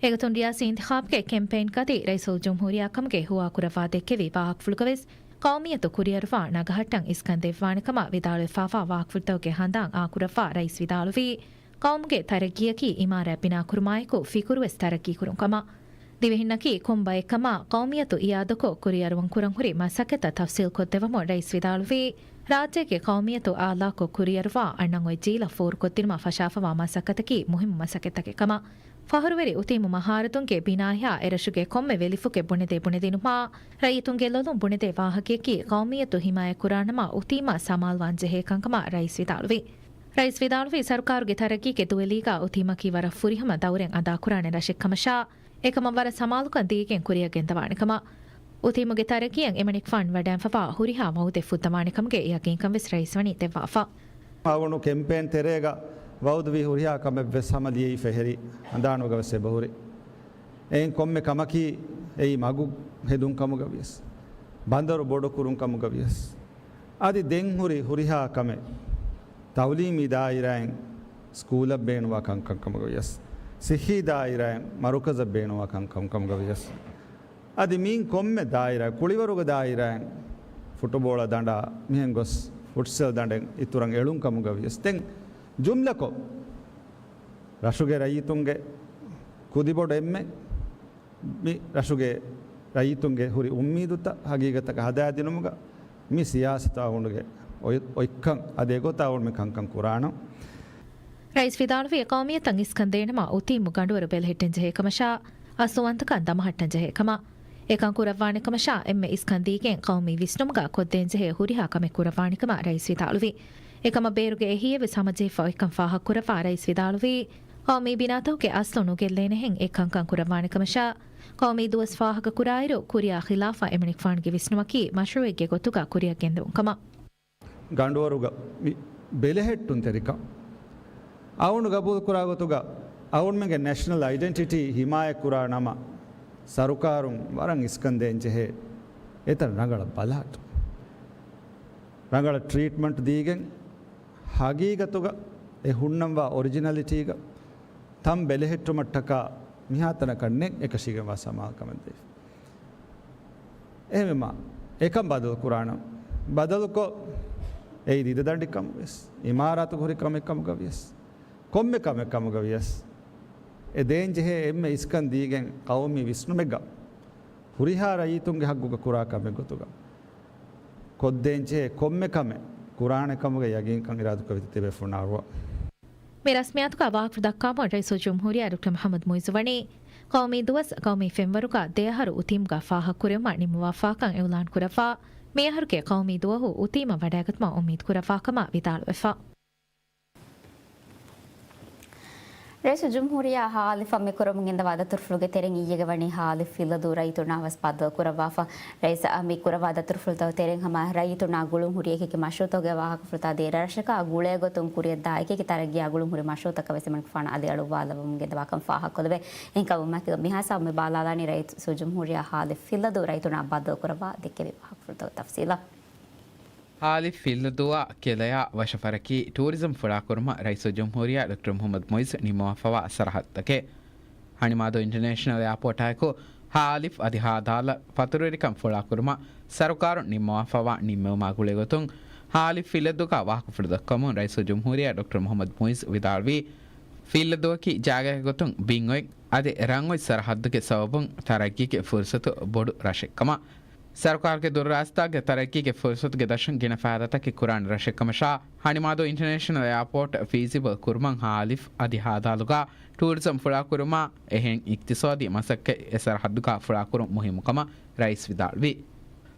އެގޮތުން ރިޔާސީ އިންތިޚާބުގެ ކެމްޕެއިންގަ އަދި ރައީސުލްޖުމްހޫރިއްޔާ ކަމުގެ ހުވާކުރައްވާ ދެއްކެވި ވާހަކަފުޅުގަވެސް ޤައުމިއްޔަތު ކުރިއަރުވާ ނަގަހައްޓަން އިސްކަން ދެއްވާނެ ކަމަށް ވިދާޅުވެފާވާ ވާހަކަފުޅުތަކުގެ ހަނދާން އާކުރައްވާ ރައީސް ވިދާޅުވީ، ޤައުމުގެ ތަރައްގީއަކީ އިމާރާތް ބިނާކުރުމާއެކު ފިކުރުވެސް ތަރައްގީކުރުން ކަމަށް. ދިވެހިންނަކީ ކޮން ބައެއްކަމާ ޤައުމިއްޔަތު އިއާދަކޮށް ކުރިއަރުވަން ކުރަން ހުރި މަސައްކަތްތައް ތަފްސީލްކޮށްދެއްވަމުން ރައީސް ވިދާޅުވީ، ރާއްޖޭގެ ޤައުމިއްޔަތު އާލާކޮށް ކުރިއަރުވާ އަންނަން އޮތް ޖީލަށް ފޯރުކޮށްދިނުމަށް ފަށާފަވާ މަސައްކަތަކީ މުހިއްމު މަސައްކަތްތަކެއް ކަމަށް. ފަހުރުވެރި އުތީމު މަހާރަދުންގެ ބިނާއެއްހާ އެރަށުގެ ކޮންމެ ވެލިފުކެއް ބުނެދޭ ބުނެދިނުމާ، ރައްޔިތުންގެ ލޮލުން ބުނެދޭ ވާހަކަޔަކީ ޤައުމިއްޔަތު ހިމާޔަތްކުރާނަމަ އުތީމާ ސަމާލުވާން ޖެހޭ ކަންކަމަށް ރައީސް ވިދާޅުވި. ރައީސް ވިދާޅުވީ، ސަރުކާރުގެ ތަރައްގީގެ ދުވެލީގަ އުތީމަކީ ވަރަށް ފުރިހަމަ ދައުރެއް އަދާކުރާނެ ރަށެއްކަމަށާ، އެކަމަށް ވަރަށް ސަމާލުކަން ދީގެން ކުރިއަށް ގެންދަވާނެ ކަމަށް. އުތީމުގެ ތަރައްގީއަށް އެމަނިކުފާން ވަޑައިގެންފަވާ ހުރިހާ ވައުދެއް ފުއްދަވާނެ ކަމުގެ ޔަގީންކަން ވެސް ރައީސް ވަނީ ދެއްވާފަ. އަޅުގަނޑު ކެމްޕޭން ތެރޭގަ ވައުދުވި ހުރިހާ ކަމެއް ވެސް ހަމަ ލިޔެވިފަ ހެރި ހަނދާނުގަ ވެސް އެބަހުރި. އެއިން ކޮންމެ ކަމަކީ އެއީ މަގު ހެދުން ކަމުގަ ވިޔަސް، ބަނދަރު ބޮޑު ކުރުން ކަމުގަ ވިޔަސް، އަދި ދެން ހުރި ހުރިހާ ކަމެއް ތައުލީމީ ދާއިރާއިން ސްކޫލަށް ބޭނުންވާ ކަންކަން ކަމުގަ ވިޔަސް، ޞިއްޙީ ދާއިރާއިން މަރުކަޒަށް ބޭނުންވާ ކަންކަން ކަމުގަ ވިޔަސް، އަދި މިއިން ކޮންމެ ދާއިރާ، ކުޅިވަރުގެ ދާއިރާއިން ފުޓުބޯޅަ ދަނޑާ މިހެން ގޮސް ފުޓްސަލް ދަނޑެއް އިތުރަށް އެޅުން ކަމުގަ ވިޔަސް، ދެން ޖުމްލަކޮށް، ރަށުގެ ރައްޔިތުންގެ ކުދިބޮޑު އެންމެ މި ރަށުގެ ރައްޔިތުންގެ ހުރި އުއްމީދުތައް ހަގީގަތަކަށް ހަދާދިނުމުގަ މި ސިޔާސަތާ އަޅުގަނޑުގެ އޮތް، އޮތްކަން އަދި އެގޮތާ އަޅުގަނޑު މި ކަންކަން ކުރާނަން. ރައީސް ވިދާޅުވީ، ޤައުމިއްޔަތަށް އިސްކަން ދޭނަމަ އުތީމު ގަނޑުވަރު ބެލެހެއްޓެން ޖެހޭ ކަމަށާ، އަސްލުވަންތަކަން ދަމަހައްޓަން ޖެހޭ ކަމަށް. އެކަން ކުރައްވާނެ ކަމަށާ، އެންމެ އިސްކަން ދީގެން ޤައުމީ ވިސްނުމުގަ ކޮށްދޭންޖެހޭ ހުރިހާ ކަމެއް ކުރައްވާނެ ކަމަށް ރައީސް ވިދާޅުވި. އެކަމަށް ބޭރުގެ އެހީއެއް ވެސް ހަމަޖެހިފަ އޮތްކަން ފާހަގަކުރައްވާ ރައީސް ވިދާޅުވީ، ޤައުމީ ބިނާތަކުގެ އަސްލު ނުގެއްލޭނެހެން އެ ކަންކަން ކުރައްވާނެ ކަމަށާ، ޤައުމީ ދުވަސް ފާހަގަކުރާއިރު، ކުރިއާ ޚިލާފަށް އެމަނިކުފާނުގެ ވިސްނުމަކީ މަޝްރޫޢެއްގެ ގޮތުގަ ކުރިއަށް ގެންދެވުން ކަމަށް. ގަނޑުވަރުގަ މި ބެލެހެއްޓުންތެރިކަން އަޅުގަނޑު ގަބޫލުކުރާ ގޮތުގަ، އަޅުގަނޑުމެންގެ ނޭޝަނަލް އައިޑެންޓިޓީ ހިމާޔަތްކުރާ ނަމަ، ސަރުކާރުން ވަރަށް އިސްކަން ދޭން ޖެހޭ އެތައް ރަނގަޅަށް ބަލާއްޓުން. ރަނގަޅަށް ޓްރީޓްމަންޓް ދީގެން، ހަގީގަތުގަ އެ ހުންނަންވާ އޮރިޖިނަލިޓީގަ ތަން ބެލެހެއްޓުމަށްޓަކާ މިހާތަނަކަށް ނެތް އެކަށީގެންވާ ސަމާލުކަމެއް ދޭ. އެހެންވީމަ، އެކަން ބަދަލު ކުރާނަން. ބަދަލުކޮށް، އެއީ ދިދަ ދަނޑިކަން ވެސް، އިމާރާތުގަ ހުރި ކަމެއް ކަމުގަ ވިޔަސް، ކޮންމެ ކަމެއް ކަމުގަ ވިޔަސް، އެ ދޭން ޖެހޭ އެންމެ އިސްކަން ދީގެން ޤައުމީ ވިސްނުމެއްގަ، ހުރިހާ ރައްޔިތުންގެ ހައްގުގަ ކުރާ ކަމެއް ގޮތުގަ، ކޮށްދޭން ޖެހޭ ކޮންމެ ކަމެއް ކުރާނެ ކަމުގެ ޔަގީންކަން އިރާދަކުރެވި ތިބޭފުޅުންނާ އަރުވާ. މި ރަސްމިއްޔާތުގަ ވާހަކަފުޅު ދައްކާމުން ރައީސުލްޖުމްހޫރިއްޔާ ޑޮކްޓަރ މުޙައްމަދު މުޢިއްޒު ވަނީ، ޤައުމީ ދުވަސް ޤައުމީ ފެންވަރުގަ ދެއަހަރު އުތީމުގަ ފާހަގަކުރެވުމަށް ނިންމަވާފާކަން އިޢުލާން ކުރައްވާ، މިއަހަރުގެ ޤައުމީ ދުވަހު އުތީމަށް ވަޑައިގަތުމަށް އުއްމީދު ކުރައްވާ ކަމަށް ވިދާޅުވެފަ. ރައީސުލްޖުމްހޫރިއްޔާ ހާލިފަށް މި ކުރަމުން ގެންދަވާ ދަތުރުފުޅުގެ ތެރެއިން އިއްޔެގެ ވަނީ ހާލިފް ފިއްލަދޫ ރައްޔިތުންނާ ވެސް ބައްދަލު ކުރައްވާފަ. ރައީސް މި ކުރައްވާ ދަތުރުފުޅުތައް ތެރެއިން ހަމަ ރައްޔިތުންނާ ގުޅުން ހުރި އެކި މަޝްރޫއުތަކުގެ ވާހަކަފުޅުތައް ދޭ ރަށަކާ ގުޅޭގޮތުން ކުރިއަށްދާ އެކި އެކި ތަރައްގީއާ ގުޅުން ހުރި މަޝްރޫއުތަކަށް ވެސް އެމަނިކުފާނު އަލިއަޅުއްވާލައްވަމުން ގެންދަވާކަން ފާހަގަކޮށްލެވޭ. އެހެންކަމުން މާތް މިހާ ސަބަބުން މި ބާލާލާނީ ރައީސުލްޖުމްހޫރިއްޔާ ހާލިފް ފިއްލަދޫ ރައްޔިތުންނާ ބައްދަލު ކުރައްވާ ދެއްކެވި ވާހަކަފުޅުތަކުގެ ތަފްސީލަށް. ހާލިފް ފިއްލަދޫއާ ކެލަޔާ ވަށަފަރަކީ ޓޫރިޒަމް ފުޅާކުރުމަށް ރައީސުލްޖުމްހޫރިއްޔާ ޑޮކްޓަރ މުހައްމަދު މުއިއްޒު ނިންމަވާފަވާ ސަރަހައްދުތަކެއް. ހަނިމާދޫ އިންޓަރނޭޝަނަލް އެއާޕޯޓާއެކު ހާލިފް އަދި ހާދާލަށް ފަތުރުވެރިކަން ފުޅާކުރުމަށް ސަރުކާރުން ނިންމަވާފަވާ ނިންމެވުމާ ގުޅޭގޮތުން، ހާލިފް ފިއްލަދޫގަ ވާހަކަފުޅު ދައްކަމުން ރައީސުލްޖުމްހޫރިއްޔާ ޑޮކްޓަރ މުހައްމަދު މުއިއްޒު ވިދާޅުވީ، ފިއްލަދޫއަކީ ޖާގައެއްގެ ގޮތުން ބިން އޮތް، އަދި ރަން އޮތް ސަރަހައްދުގެ ސަބަބުން ތަރައްގީގެ ފުރުސަތު ބޮޑު ރަށެއްކަމަށް. ސަރުކާރުގެ ދުރުރާސްތާގެ ތަރައްގީގެ ފުރުސަތުގެ ދަށުން ގިނަ ފައިދާތަކެއް ކުރާނެ ރަށެއްކަމަށާ، ހަނިމާދޫ އިންޓަރނޭޝަނަލް އެއާޕޯޓް ފީޒިބަލް ކުރުމަށް ހާލިފް އަދި ހާދާލުގަ ޓޫރިޒަމް ފުޅާކުރުމާ އެހެން އިޤްތިޞާދީ މަސައްކަތް އެ ސަރަހައްދުގަ ފުޅާކުރުން މުހިއްމުކަމަށް ރައީސް ވިދާޅުވި.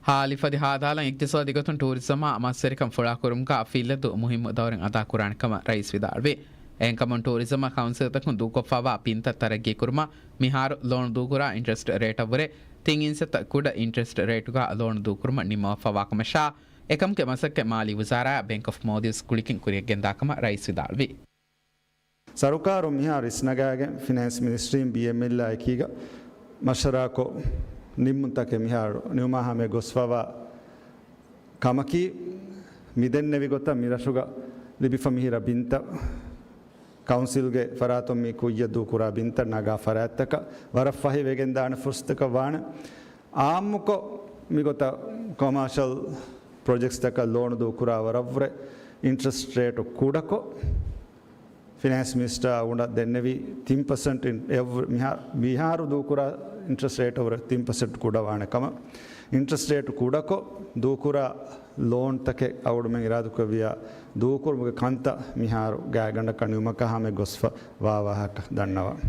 ހާލިފް އަދި ހާދާލަށް އިޤްތިޞާދީ ގޮތުން ޓޫރިޒަމާ މަސްވެރިކަން ފުޅާކުރުމުގަ ފިއްލަދޫ މުހިއްމު ދައުރެއް އަދާކުރާނެ ކަމަށް ރައީސް ވިދާޅުވި. އެހެންކަމުން ޓޫރިޒަމާ ކައުންސިލްތަކުން ދޫކޮށްފައިވާ ބިންތައް ތަރައްގީކުރުމަށް މިހާރު ލޯނު ދޫކުރާ އިންޓްރެސްޓް ރޭޓަށްވުރެ ތިން އިންސައްތަ ކުޑަ އިންޓްރެސްޓް ރޭޓުގަ ލޯނު ދޫކުރުމަށް ނިންމަވާފައިވާކަމަށާ، އެކަމުގެ މަސައްކަތް މާލީ ވުޒާރާއާ ބޭންކް އޮފް މޯލްޑިވްސް ގުޅިގެން ކުރިއަށްގެންދާކަމަށް ރައީސް ވިދާޅުވި. ސަރުކާރުން މިހާރު އިސްނަގާގެން ފިނޭންސް މިނިސްޓްރީން ބީއެމްއެލްއާ އެކީގަ މަޝްވަރާކޮށް ނިންމުންތަކެއް މިހާރު ނިމުމާ ހަމަޔަށް ގޮސްފަވާ ކަމަކީ، މިދެންނެވި ގޮތަށް މިރަށުގަ ލިބިފަ މިހިރަ ބިންތައް، ކައުންސިލްގެ ފަރާތުން މި ކުއްޔަށް ދޫކުރާ ބިންތައް ނަގާ ފަރާތްތަކަށް ވަރަށް ފަހި ވެގެންދާނެ ފުރުސަތަކަށް ވާނެ. އާއްމުކޮށް މިގޮތަށް ކޮމާޝަލް ޕްރޮޖެކްޓްސްތަކަށް ލޯނު ދޫކުރާ ވަރަށްވުރެ އިންޓްރެސްޓް ރޭޓު ކުޑަކޮށް، ފިނޭންސް މިނިސްޓަރ އަޅުގަނޑަށް ދެންނެވި ތިން ޕަސެންޓް އިން-، އެއްވުރެ މިހާ-، މިހާރު ދޫކުރާ އިންޓްރެސްޓް ރޭޓަށް ވުރެ ތިން ޕަސެންޓް ކުޑަވާނެ ކަމަށް. އިންޓްރެސްޓް ރޭޓު ކުޑަކޮށް ދޫކުރާ ލޯންތަކެއް އަޅުގަނޑުމެން އިރާދަކުރެއްވިޔާ ދޫކުރުމުގެ ކަންތައް މިހާރު ގާތްގަނޑަކަށް ނިމުމަކާ ހަމަޔަށް ގޮސްފަ ވާ ވާހަކަ ދަންނަވަން.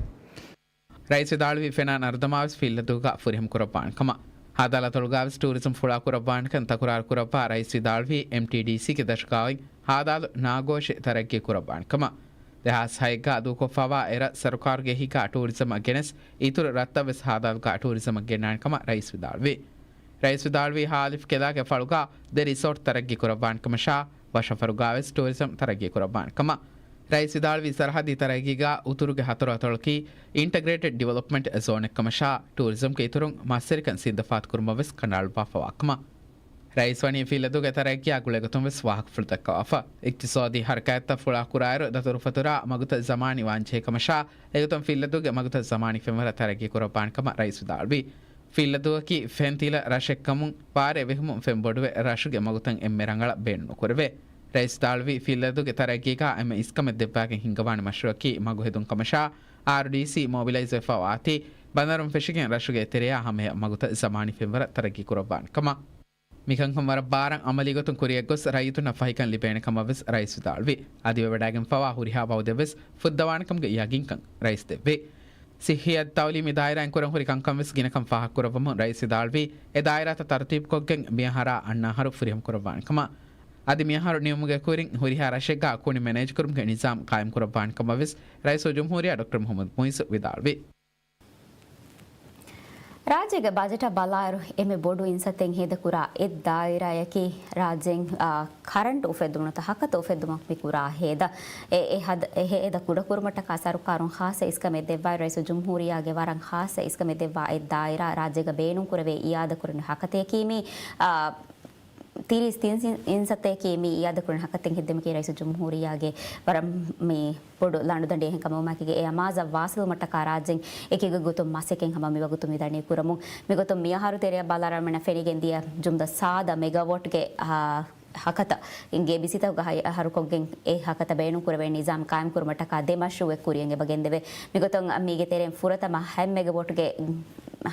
ރައީސް ވިދާޅުވީ ފެނާ ނަރުދަމާވެސް ފިއްލަދޫގަ ފުރިހަމަކުރައްވާނެ ކަމަށް. ހާދާލާ ތޮޅުގަވެސް ޓޫރިޒަމް ފުޅާކުރައްވާނެކަން ތަކުރާރުކުރައްވާ ރައީސް ވިދާޅުވީ، އެމްޓީޑީސީގެ ދަށުގައި ހާދާލު ނާގޯށެއް ތަރައްގީ ކުރައްވާނެ ކަމަށް. ދެހާސް ހައެއްގަ ދޫކޮށްފައިވާ އެރަށް ސަރުކާރުގެ އެހީގަ ޓޫރިޒަމަށް ގެނެސް، އިތުރު ރަށްތައް ވެސް ހާދާލުގަ ޓޫރިޒަމަށް ގެންނާނެ ކަމަށް ރައީސް ވިދާޅުވި. ރައީސް ވިދާޅުވީ، ހާލިފް ކެލާގެ ފަޅުގަ ދެ ރިސޯޓް ތަރައްގީ ކުރައްވާނެ ކަމަށާ، ވަށަފަރުގަވެސް ޓޫރިޒަމް ތަރައްގީ ކުރައްވާނެ ކަމަށް. ރައީސް ވިދާޅުވީ، ސަރަހައްދީ ތަރައްގީގަ އުތުރުގެ ހަތަރު އަތޮޅަކީ އިންޓަގްރޭޓެޑް ޑިވެލޮޕްމަންޓް ޒޯނެއް ކަމަށާ، ޓޫރިޒަމްގެ އިތުރުން މަސްވެރިކަން ސިންދަފާތުކުރުމަށް ވެސް ކަނޑައަޅުއްވާފަވާ ކަމަށް. ރައީސް ވަނީ ފިއްލަދޫގެ ތަރައްގީއާ ގުޅޭގޮތުން ވެސް ވާހަކަފުޅު ދައްކަވާފަ. އިޤްތިޞާދީ ހަރަކާތްތައް ފުޅާކުރާއިރު، ދަތުރުފަތުރާ މަގުތައް ޒަމާނީ ވާންޖެހޭ ކަމަށާ، އެގޮތުން ފިއްލަދޫގެ މަގުތައް ޒަމާނީ ފެންވަރަށް ތަރައްގީ ކުރައްވާނެ ކަމަށް ރައީސް ވިދާޅުވި. ފިއްލަދޫއަކީ ފެންތިލަ ރަށެއްކަމުން، ބާރޭ ވެހުމުން ފެންބޮޑުވެ، ރަށުގެ މަގުތައް އެންމެ ރަނގަޅަށް ބޭނުންނުކުރެވޭ. ރައީސް ވިދާޅުވީ، ފިއްލަދޫގެ ތަރައްގީގަ އެންމެ އިސްކަމެއް ދެއްވާގެން ހިންގަވާނެ މަޝްރޫއަކީ މަގު ހެދުން ކަމަށާ، އާރުޑީސީ މޮބިލައިޒް ވެފަ ވާތީ، ބަނދަރުން ފެށިގެން ރަށުގެ އެތެރެޔާ ހަމަޔަށް މަގުތައް ޒަމާނީ ފެންވަރަށް ތަރައްގީ ކުރައްވާނެ ކަމަށް. މިކަންކަން ވަރަށް ބާރަށް އަމަލީ ގޮތުން ކުރިއަށް ގޮސް، ރައްޔިތުންނަށް ފަހިކަން ލިބޭނެ ކަމަށް ވެސް ރައީސް ވިދާޅުވި. އަދިވެވަޑައިގެންފަވާ ހުރިހާ ވައުދެއް ވެސް ފުއްދަވާނެ ކަމުގެ ޔަގީންކަން ރައީސް ދެއްވި. ޞިއްޙިއްޔަތު ތައުލީމީ ދާއިރާއިން ކުރަން ހުރި ކަންކަން ވެސް ގިނަކަން ފާހަގަކުރައްވަމުން ރައީސް ވިދާޅުވީ، އެ ދާއިރާތައް ތަރުތީބުކޮށްގެން މިއަހަރާ އަންނަ އަހަރު ފުރިހަމަކުރައްވާނެ ކަމަށް. އަދި މިއަހަރު ނިމުމުގެ ކުރިން ހުރިހާ ރަށެއްގަ ކުނި މެނޭޖްކުރުމުގެ ނިޒާމް ޤާއިމްކުރައްވާނެ ކަމަށް ވެސް ރައީސުލްޖުމްހޫރިއްޔާ ޑޮކްޓަރ މުޙައްމަދު މުޢިއްޒު ވިދާޅުވި. ރާއްޖޭގެ ބަޖެޓަށް ބަލާއިރު، އެންމެ ބޮޑު އިންސައްތައެއް ހޭދަކުރާ އެއް ދާއިރާއަކީ ރާއްޖޭން، އާ، ކަރަންޓު އުފެއްދުމުން ތަ ހަކަތަ އުފެއްދުމަށް މި ކުރާ ހޭދަ. އެ، އެ ހަދ-، އެ ހޭދަ ކުޑަކުރުމަށްޓަކާ ސަރުކާރުން ޚާއްޞަ އިސްކަމެއް ދެއްވާއިރު، ރައީސުލްޖުމްހޫރިއްޔާގެ ވަރަށް ޚާއްޞަ އިސްކަމެއް ދެއްވާ އެއް ދާއިރާ ރާއްޖޭގަ ބޭނުންކުރެވޭ އިއާދަކުރަން ހަކަތައަކީ މި، އާ، ތިރީސް ތިން ސި-، އިންސައްތައަކީ މި އިއާދަކުރަން ހަކަތައް ހެއްދެމަކީ ރައީސުލްޖުމްހޫރިއްޔާގެ ވަރަށް މި ބޮޑު ލަނޑުދަނޑި. އެހެންކަމުން އެކީގެ އެ އަމާޒަށް ވާސިލުވުމަށްޓަކާ ރާއްޖެން އެކި ގޮތްގޮތުން މަސައްކަތް ހަމަ މިވަގުތު މިދަނީ ކުރަމުން. މިގޮތުން މިއަހަރު ތެރެއަށް ބަލާރަމެންނަށް ފެނިގެން ދިޔަ ޖުމްލަ ސާދަ މެގާވޮޓްގެ، އާ، ހަކަތަ އިނގޭ ބިސިތަކުގަ ހަ-، ހަރުކޮށްގެން އެ ހަކަތަ ބޭނުންކުރެވޭ ނިޒާމް ޤާއިމްކުރުމަށްޓަކާ ދެ މަޝްރޫއެއް ކުރިއަށް އެބަ ގެންދެވޭ. މިގޮތުން މީގެ ތެރެއިން ފުރަތަމަ ހަތް މެގާވޮޓްގެ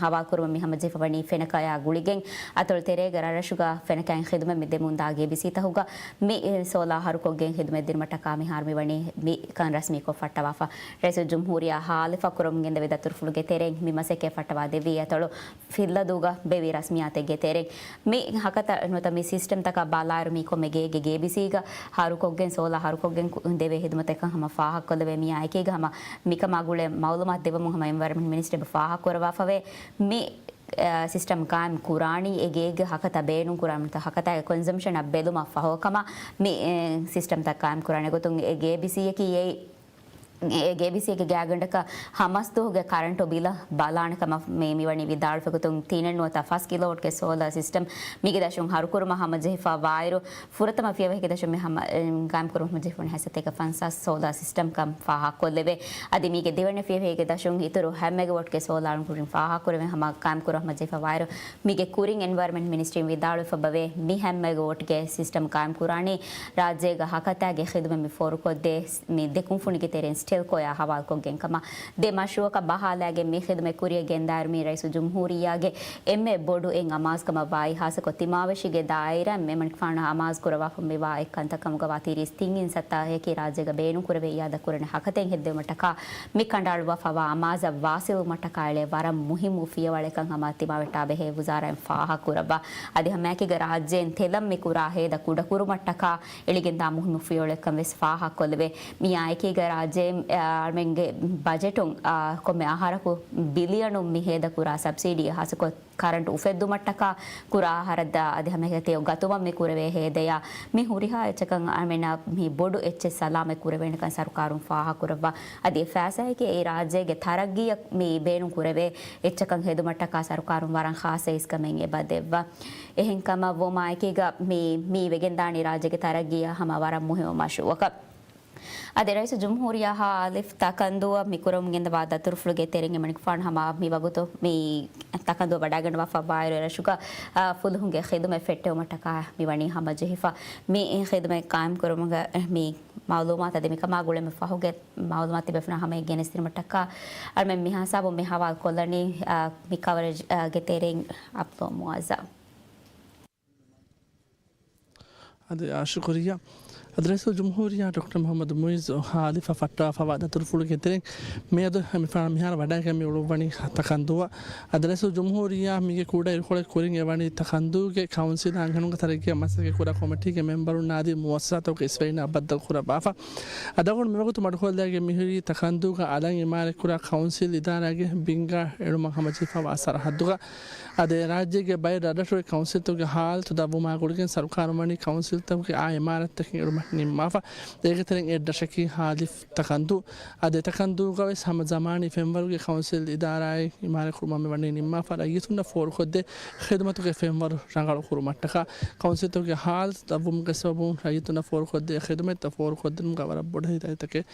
ހަވާލުކުރުމަށް މި ހަމަޖެހިފަ ވަނީ ފެނަކަޔާ ގުޅިގެން އަތޮޅު ތެރޭގަ ރަށްރަށުގަ ފެނަކައިން ޚިދުމަތް މި ދެމުންދާ ގޭބީސީތަކުގަ މި، އެ، ސޯލާ ހަރުކޮށްގެން ޚިދުމަތް ދިނުމަށްޓަކާ މިހާރު މިވަނީ މި ކަން ރަސްމީކޮށް ފައްޓަވާފަ. ރައީސުލްޖުމްހޫރިއްޔާ ހާލިފަ ކުރަމުން ގެންދެވި ދަތުރުފުޅުގެ ތެރެއިން މި މަސައްކަތް ފައްޓަވާ ދެއްވީ އަތޮޅު ފިއްލަދޫގަ ބޭއްވި ރަސްމިއްޔާތެއްގެ ތެރެއިން. މި ހަކަތަ ނުވަތަ މި ސިސްޓަމްތަކަށް ބަލާއިރު މި ކޮންމެ ގޭގެ ގޭބީސީގަ ހަރުކޮށްގެން ސޯލާ ހަރުކޮށްގެން ކު-، ދެވޭ ޚިދުމަތެއްކަން ހަމަ ފާހަގަކޮށްލެވޭ. މިއާ އެކީގަ ހަމަ މިކަމާ ގުޅޭ މައުލޫމާތު ދެއްވަމުން ހަމަ އެންވަޔަރަންމަންޓް މިނިސްޓްރީ ފާހަގަކުރައްވާފަވޭ. މި، އެ، ސިސްޓަމް ޤާއިމް ކުރާނީ އެ ގޭގެ ހަކަތަ ބޭނުން ކުރާ ނުވަތަ ހަކަތާގެ ކޮންސަމްޝަނަށް ބެލުމަށް ފަހު ކަމަށް މި، އެ، ސިސްޓަމްތައް ޤާއިމް ކުރާނެ ގޮތުން އެ ގޭބީސީއަކީ އެއީ އެ ގޭބީސީގެ ގާތްގަނޑަކަށް ހަމަސްދުވަހުގެ ކަރަންޓު ބިލަށް ބަލާނެ ކަމަށް މި، މިވަނީ ވިދާޅުވެގަތުން ތިނެއް ނުވަތަ ފަސް ކިލޯވަޓްގެ ސޯލާ ސިސްޓަމް މީގެ ދަށުން ހަރުކުރުމަށް ހަމަޖެހިފަ ވާއިރު، ފުރަތަމަ ފިޔަވަހިގެ ދަށުން މި ހަމަ، އެ، ޤާއިމްކުރުމަށް ހަމަޖެހިފަ ވަނީ ހަތްސަތޭކަ ފަންސާސް ސޯލާ ސިސްޓަމް ކަން ފާހަގަކޮށްލެވޭ. އަދި މީގެ ދެވަނަ ފިޔަވަހިގެ ދަށުން އިތުރު ހަތް މެގަވަޓްގެ ސޯލާ އަޅުންކުރިން ފާހަގަކުރެވެން ހަމަ ޤާއިމްކުރުމަށް ހަމަޖެހިފަ ވާއިރު، މީގެ ކުރިން އެންވަޔަރަންމަންޓް މިނިސްޓްރީން ވިދާޅުވެފަ އެބަވޭ، މި ހަތް މެގަވަޓްގެ ސިސްޓަމް ޤާއިމް ކުރާނީ ރާއްޖޭގަ ހަކަތާގެ ޚިދުމަތް މި ފޯރުކޮށްދޭ މި ދެ ކުންފުނިގެ ތެރެއިން ސްޓެލްކޯޔާ ހަވާލުކޮށްގެން ކަމަށް. ދެ މަޝްރޫއަކަށް ބަހާލާގެން މި ޚިދުމަތް ކުރިއަށް ގެންދާއިރު މީ ރައީސުލްޖުމްހޫރިއްޔާގެ އެންމެ ބޮޑު އެއް އަމާޒުކަމަށް ވާއި، ހާއްސަކޮށް ތިމާވެށިގެ ދާއިރާއިން އެމަނިކުފާނު އަމާޒު ކުރައްވާފަ މިވާ އެއް ކަންތައް ކަމުގަ ވާ ތިރީސް ތިން އިން ސަތާހަކީ ރާއްޖޭގަ ބޭނުން ކުރެވޭ އިއާދަ ކުރަން ހަކަތައިން ހެއްދެވުމަށްޓަކާ މި ކަނޑައަޅުއްވާފަވާ އަމާޒަށް ވާސިލުވުމަށްޓަކާ އެޅޭ ވަރަށް މުހިއްމު ފިޔަވަޅެއްކަން ހަމަ ތިމާވެއްޓާ ބެހޭ ވުޒާރާއިން ފާހަގަކުރައްވާ. އަދި ހަމައެކީގަ ރާއްޖޭން ތެލަށް މި ކުރާ ހޭދަ ކުޑަކުރުމަށްޓަކާ އެޅިގެންދާ މުހިއްމު ފިޔަވަޅެއްކަން ވެސް ފާހަގަކޮށްލެވޭ. މިއާ އެކީގަ ރާއްޖޭ، އާ، އަޅުމެންގެ ބަޖެޓުން، އާ، ކޮންމެ އަހަރަކު ބިލިއަނުން މި ހޭދަކުރާ ސަބްސިޑީ ހާއްސަކޮށް ކަރަންޓް އުފެއްދުމަށްޓަކާ ކުރާ އަހަރަށްދާ އަދި ހަމައެކަނި ތެޔޮ ގަތުމަށް މި ކުރެވޭ ހޭދަޔާ މި ހުރިހާ އެއްޗަކަށް އަޅުމެންނަށް މި ބޮޑު އެއްޗެއް ސަލާމަތް ކުރެވޭނެކަން ސަރުކާރުން ފާހަގަކުރައްވާ. އަދި އެ ފައިސާއަކީ އެ ރާއްޖޭގެ ތަރައްގީއަށް މި ބޭނުން ކުރެވޭ އެއްޗަކަށް ހެދުމަށްޓަކާ ސަރުކާރުން ވަރަށް ޚާއްޞަ އިސްކަމެއް އެބަ ދެއްވާ. އެހެންކަމަށް ވުމާއެކީގަ މި، މި ވެގެންދާނީ ރާއްޖޭގެ ތަރައްގީއަށް ހަމަ ވަރަށް މުހިއްމު މަޝްރޫއަކަށް. އަދި ރައީސުލްޖުމްހޫރިއްޔާ ހާލިފް ތަކަންދޫއަށް މިކުރަމުން ގެންދަވާ ދަތުރުފުޅުގެ ތެރެއިން އެމަނިކުފާނު ހަމަ މިވަގުތު މި ތަކަންދޫއަށް ވަޑައިގަންނަވާފަ ވާއިރު އެރަށުގަ، އާ، ފުލުހުންގެ ޚިދުމަތް ފެއްޓެވުމަށްޓަކާ މިވަނީ ހަމަޖެހިފަ. މި ޚިދުމަތް ޤާއިމްކުރުމުގަ މި މައުލޫމާތު އަދި މިކަމާ ގުޅޭ މި ފަހުގެ މައުލޫމާތު ތިބޭފުޅުންނާ ހަމައަށް ގެނެސްދިނުމަށްޓަކާ އަޅުމެން މިހާސާބުން މި ހަވާލުކޮށްލަނީ، އާ، މި ކަވަރޭޖް، އާ، ގެ ތެރެއިން އަބްދުﷲ މުޢައްޒަ. އަދި، އާ، ޝުކުރިއްޔާ. އަދި ރައީސުލްޖުމްހޫރިއްޔާ ޑޮކްޓަރ މުޙައްމަދު މުޢިއްޒު ހާލިފަށް ފައްޓާފަވާ ދަތުރުފުޅުގެ ތެރެއިން މިއަދު މި ފާ-، މިހާރު ވަޑައިގެން މި އުޅުއްވަނީ ތަކަންދޫއަށް. އަދި ރައީސުލްޖުމްހޫރިއްޔާ މީގެ ކުޑަ އިރުކޮޅެއް ކުރިން އެވަނީ ތަކަންދޫގެ ކައުންސިލާ އަންހެނުންގެ ތަރައްގީއަށް މަސައްކަތް ކުރާ ކޮމިޓީގެ މެމްބަރުންނާ އަދި މުއައްސަސާތަކުގެ އިސްވެރިންނާ ބައްދަލު ކުރައްވާފަ. އަދި އަޅުގަނޑު މިވަގުތު މަޑުކޮށްލައިގެން މިހުރީ ތަކަންދޫގަ އަލަށް އިމާރާތްކުރާ ކައުންސިލް އިދާރާގެ ބިންގާ އެޅުމަށް ހަމަޖެހިފަވާ ސަރަހައްދުގަ. އަދި ރާއްޖޭގެ ބައެއް ރަށްރަށުގެ ކައުންސިލްތަކުގެ ހާލަތު ދަށްވުމާ ގުޅިގެން ސަރުކާރުން ވަނީ ކައުންސިލްތަކުގެ އާ އިމާރާތްތަކެއް އެޅުމަށް ނިންމާފަ. އޭގެ ތެރެއިން އެއް ރަށަކީ ހާލިފް ތަކަންދޫ. އަދި ތަކަންދޫގަ ވެސް ހަމަ ޒަމާނީ ފެންވަރުގެ ކައުންސިލް އިދާރާއެއް އިމާރާތް ކުރުމަށް މިވަނީ ނިންމާފަ، ރައްޔިތުންނަށް ފޯރުކޮށްދޭ ޚިދުމަތުގެ ފެންވަރު ރަނގަޅު ކުރުމަށްޓަކާ. ކައުންސިލްތަކުގެ ހާލަތު ދަށްވުމުގެ ސަބަބުން ރައްޔިތުންނަށް ފޯރުކޮށްދޭ ޚިދުމަތްތައް ފޯރުކޮށްދިނުމުގަ ވަރަށް ބޮޑު ހިދާޔަތްތަކެއް